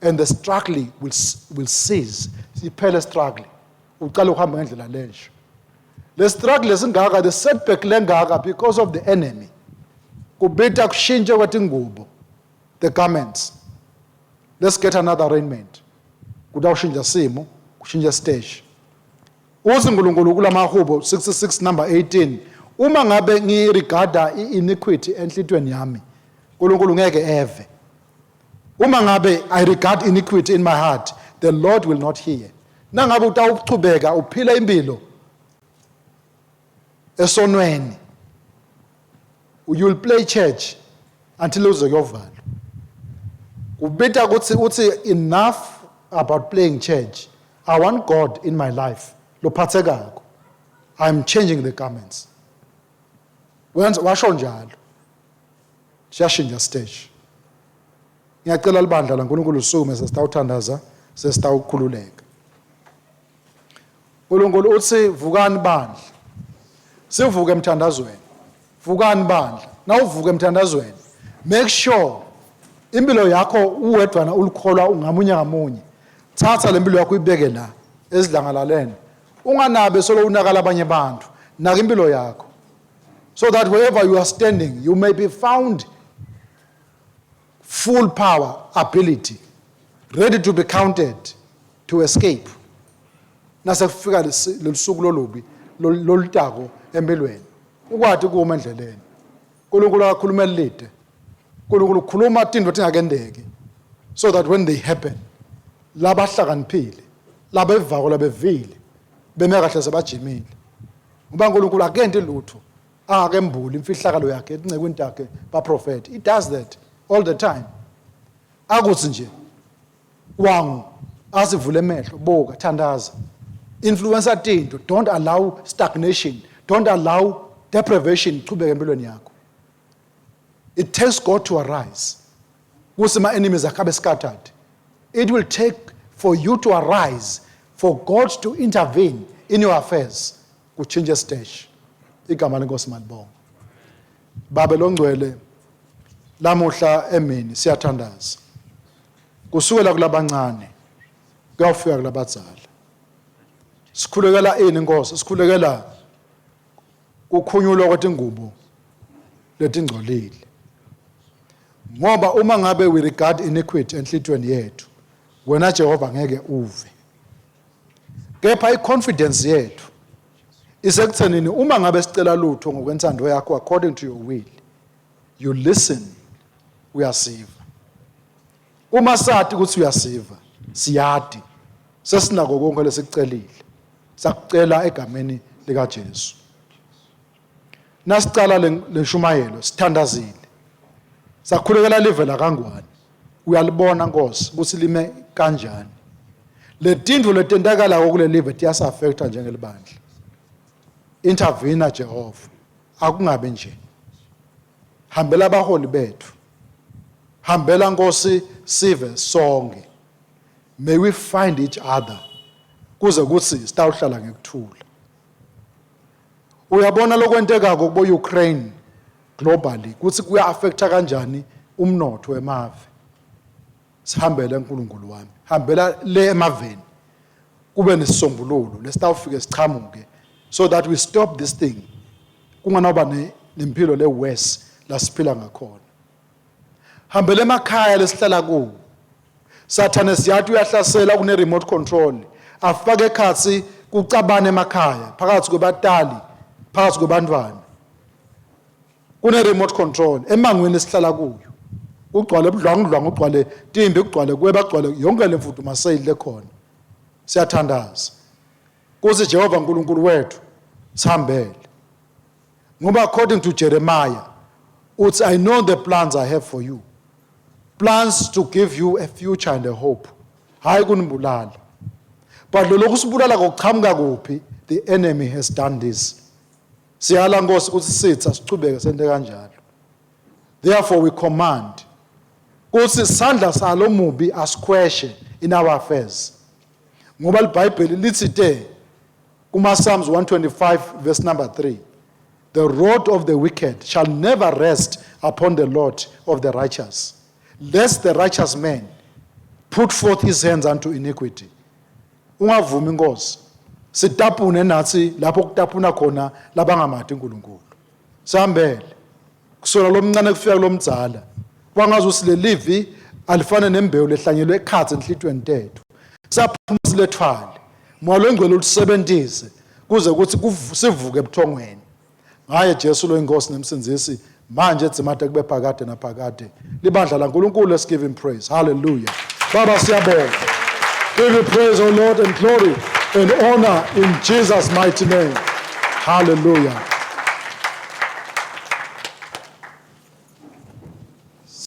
and the struggle will, will cease iphele struggle uqala ukuhamba ngendlela lensha le struggle lesingaka the setback lengaka because of the enemy kubita kushintshe kwetingubo the garments let's get another raiment kutawushintsha simo kushintsha stage uthi uNkulunkulu kulamahubo 66 number 18 uma ngabe ngiregarda i-iniquity enhlitweni yami uNkulunkulu ngeke eve uma ngabe i regard iniquity in my heart the lord will not hear nangabe utawuchubeka uphila impilo esonweni you will play church until uze kuyovalwa kubita ukuthi uthi enough about playing church i want god in my life lophathekako i'm changing the garments wenza washo njalo siyashintsha stage ngiyacela libandla laNkulunkulu usukume sesitawuthandaza sesitawukhululeka uNkulunkulu uthi vukani bandla sivuke emthandazweni vukani bandla nawuvuka emthandazweni make sure impilo yakho uwedwana ulikholwa ungamunye ngamunye thatha lempilo yakho uyibeke la esidlangalaleni unganabe solo unakala abanye abantu naka impilo yakho so that wherever you are standing you may be found full power ability ready to be counted to escape nasekufika lolusuku lolubi lolutako empilweni ukwati kuma endleleni uNkulunkulu akakhuluma elide uNkulunkulu ukhuluma tinto tingakendeki so that when they happen labahlakaniphile labevako labevile beme kahle sebajimile ngoba uNkulunkulu akenti lutho angakembuli imfihlakalo yakhe etincekwini takhe baprofeti he does that all the time akuthi nje wangu asivule emehlo buka thandaza influencer tinto don't allow stagnation don't allow deprivation ichubeke empilweni yakho it takes god to arise kuthi ma enemies akhe abe scattered it will take for you to arise for god to intervene in your affairs kutshintshe stage igama lenkosi malibonga babe longcwele lamuhla emini siyathandaza kusukela kulabancane kuyawufika kulabadzala sikhulekela ini inkosi sikhulekela kukhunyulwa kwetingubo letingcolile ngoba uma ngabe we regard iniquity enhlitweni yethu wena Jehova ngeke uve kepha iconfidence yethu isekuthenini uma ngabe sicela lutho ngokwensando yakho according to your will you listen uyasiva uma sati ukuthi uyasiva siyati sesinako konke lesikucelile sakucela egameni. lika Jesu. Nasicala lenshumayelo sithandazile. Sakhulekela live lakaNgwane. Uyalibona Nkosi ukuthi lime kanjani. Letintfo letentakala kule live tiyasa-affecta njengelibandla. Intervene Jehova. Akungabe nje. Hambela abaholi bethu. Hambela Nkosi sive sonke. May we find each other kuze kuthi sitawuhlala ngekuthula. Uyabona lokwentekako kubo Ukraine globally kuthi kuya affecta kanjani umnotho wemave. Sihambele uNkulunkulu wami. Hambela le emaveni. Kube nesisombululo lesitawufike sichamuke so that we stop this thing. Kunganoba nempilo le worse lasiphila ngakhona. Hambela emakhaya lesihlala kuwo. Sathane siyathi uyahlasela kune remote control afake ekhatsi kucabana emakhaya phakathi kwebatali phakathi kwebantwana kune remote control emangweni esihlala kuyo kugcwale ubudlwangudlwangu kugcwale timbi kugcwale kweba kugcwale yonke le mfudumaseyili lekhona. Siyathandaza kuthi Jehova uNkulunkulu wethu sihambele, ngoba according to Jeremiah uthi, "I know the plans I have for you, plans to give you a future and a hope," hayi kunibulala. But lo lokusibulala kokuchamuka kuphi? The enemy has done this. Siyala Nkosi ukuthi sitha sichubeke sente kanjalo. Therefore we command kuthi sandla salo mubi asikhweshe in our affairs, ngoba iBhayibheli lithi te kuma Psalms 125 verse number 3, "The rod of the wicked shall never rest upon the lot of the righteous, lest the righteous man put forth his hands unto iniquity." Ungavumi Inkosi sitapune nathi lapho kutapuna khona labangamati uNkulunkulu. Sihambele kusona lomncane kufika lomdzala, kwangazi ukuthi lelivi alifane nembewu lehlanyelwe ekhatsi enhlitweni tethu, saphuma silethwale moya longcwele ulisebentise kuze kuthi sivuke ebuthongweni ngaye Jesu lo inkosi nemsindzisi manje dzimate kube phakade naphakade. Libandla laNkulunkulu, let's give him praise. Hallelujah. Baba, siyabonga. Give you praise, O Lord, and glory and honor in Jesus' mighty name. Hallelujah.